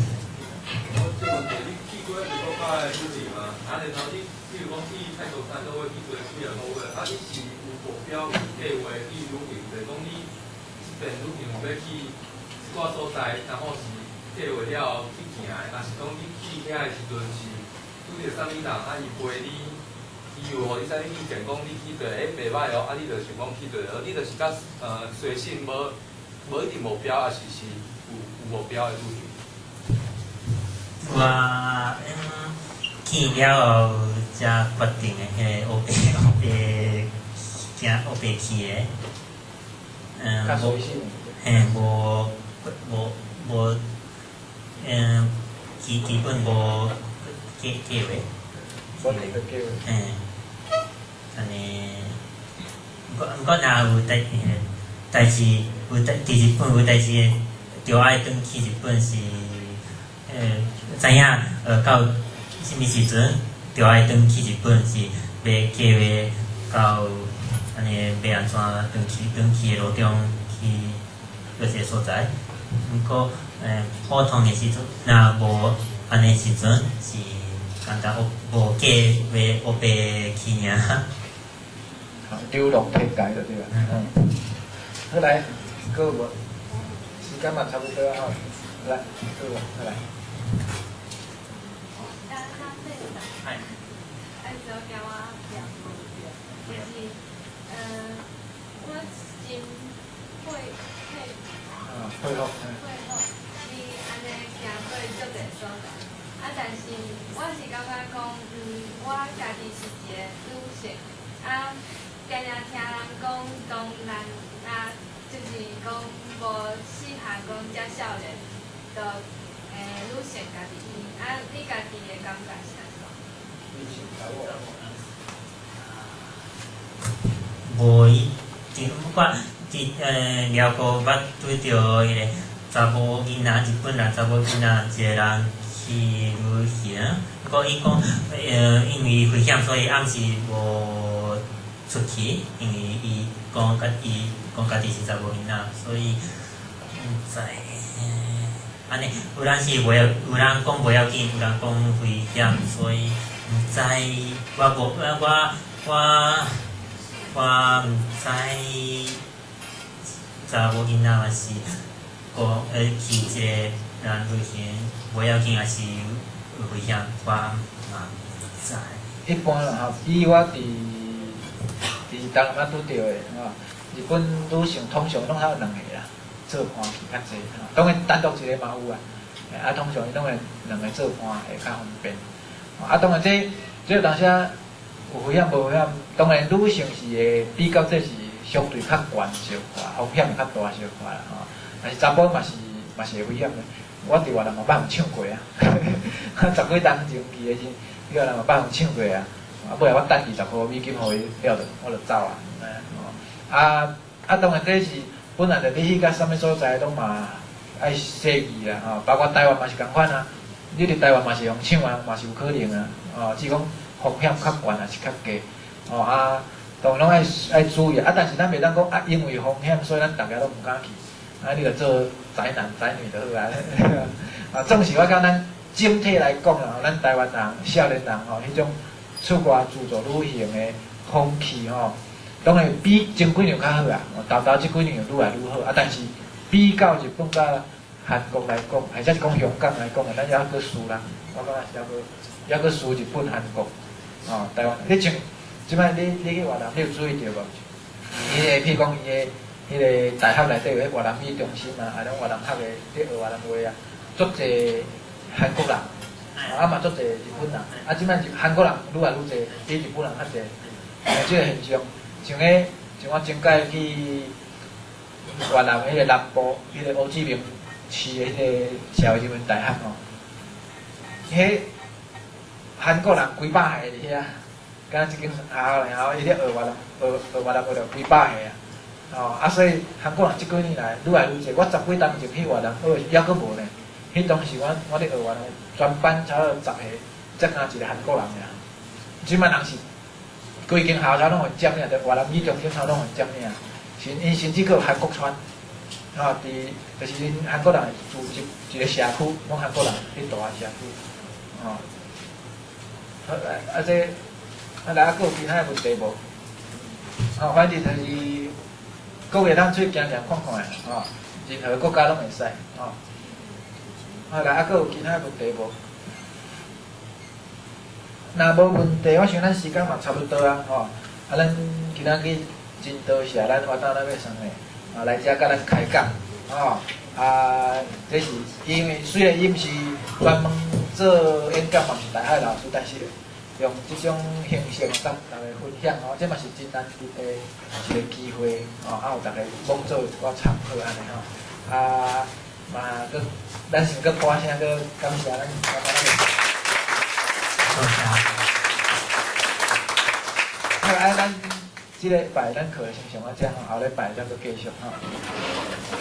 我這問題，你去過一個國家的旅行嘛？啊，然後你，比如講去泰國三個月，去過幾個月，啊，你是有目標、有計畫去旅行，就是講你這遍旅行有欲去一寡所在，然後是計劃了後去行的，抑是講你去遐的時陣是拄著啥物人，啊，伊陪你，伊有予你啥物意見，講你去佗，欸，袂䆀哦，啊，你就想講去佗，你就是較隨性，無一定目標，抑是是有目標的旅行。我去了後才決定的，彼個烏白烏白行烏白去的。較隨性。嘿，無無無，基本無計劃。無特別計劃。嘿，按呢，毋過若有代誌，有代佇日本有代誌，著愛轉去日本是，知影到啥物時陣，著愛轉去日本是欲計劃到按呢欲按怎轉去的路中去佗一個所在。毋過，普通的時陣，若無按呢時陣是簡單無計劃烏白去爾。流浪天涯就對啦。嗯。好來，閣有無？時間嘛差不多啊吼。來，閣有無？好來。愛做驚我念無著，就是我真佩佩佩服。佩服你按呢行過足濟所在，啊，但是我是感覺講，我家己是一個女性，啊，定定聽人講東南亞就是講無適合講遮少年，就女性家己去，啊，你家己的感覺是按怎？無一定，我佇寮國捌拄著彼個查某囡仔，日本人查某囡仔一個人去旅行，毋過伊講，因為危險，所以暗時無出去，因為伊講家己是查某囡仔，所以毋知按呢，有人是袂，有人講無要緊，有人講危險，所以毋知我無我我我毋知查某囡仔嘛是講去一個人旅行無要緊，抑是有危險，我嘛毋知。一般啦吼，以我佇東南亞拄著的吼，日本女性通常攏較有兩个啦，做伴去較濟，當然單獨一個嘛有啊，啊通常伊攏會兩个做伴會較方便。啊當然這有當時有危險無危險，當然女性是會比較這是相對較懸小可，風險會較大小可啦吼。但是查埔嘛是會危險的，我佇越南嘛捌予搶過啊，十幾冬前去的時，越南嘛捌予搶過啊。啊，尾仔我等20箍美金予伊了就，我就走啊。啊，當然這是本來就你去到啥物所在攏嘛愛細意啦吼，包括台灣嘛是仝款啊。你佇台灣嘛是予搶啊，嘛是有可能啊。哦，只是講風險較懸抑是較低。哦啊，當然攏愛注意啊，但是咱袂當講啊，因為風險所以咱逐家攏毋敢去。啊，你就做宅男宅女就好啊。啊，總是我感覺咱整體來講啦，咱台灣人、少年人吼，彼種出外自助旅行的風氣吼，當然比前幾年較好啊，沓沓這幾年愈來愈好啊。但是比較日本佮韓國來講，或者是講香港來講，咱猶閣輸啦。我感覺是猶閣輸日本、韓國，哦，台灣。你像這擺你去越南，你有注意著無？彼个譬如講伊的彼个大學內底有彼越南語中心啊，啊，攏越南學的咧學越南話啊，足濟韓國人，啊嘛足濟日本人，啊這擺韓國人愈來愈濟，比日本人較濟。這个現象，像彼像我前擺去越南彼个南部，彼个胡志明市的彼个社會人文大學吼，彼韓國人幾百個佇遐，敢若這間學校爾吼，伊咧學越南學越南話就幾百個啊，吼啊所以韓國人這幾年來愈來愈濟，我十幾冬前去越南學猶閣無呢，彼當時我咧學越南，全班差不多十個，才敢一個韓國人爾。這擺人是規間校差攏予佔領，就越南語中心差攏予佔領，甚𪜶甚至閣有韓國村，吼，佇就是𪜶韓國人住一個社區，攏韓國人佇蹛的社區，吼。啊啊這啊來啊，閣有其他的問題無？吼，反正就是閣會當出去行行看看的，吼，任何國家攏會使，吼。啊來啊，閣有其他的問題無？若無問題，我想咱時間嘛差不多啊，吼。啊，咱今仔日真多謝咱活動咱欲送的，啊來遮佮咱開講，吼。啊，這是因為雖然伊毋是專門做演講嘛，毋是大學老師，但是用這種形式佮大家分享吼，這嘛是真難得的一個機會，吼，啊有逐家攏做一寡參考按呢吼，啊嘛閣咱先閣拍聲閣感謝咱咱。多謝。好，啊，咱這禮拜咱課先上到遮吼，後禮拜再閣繼續吼。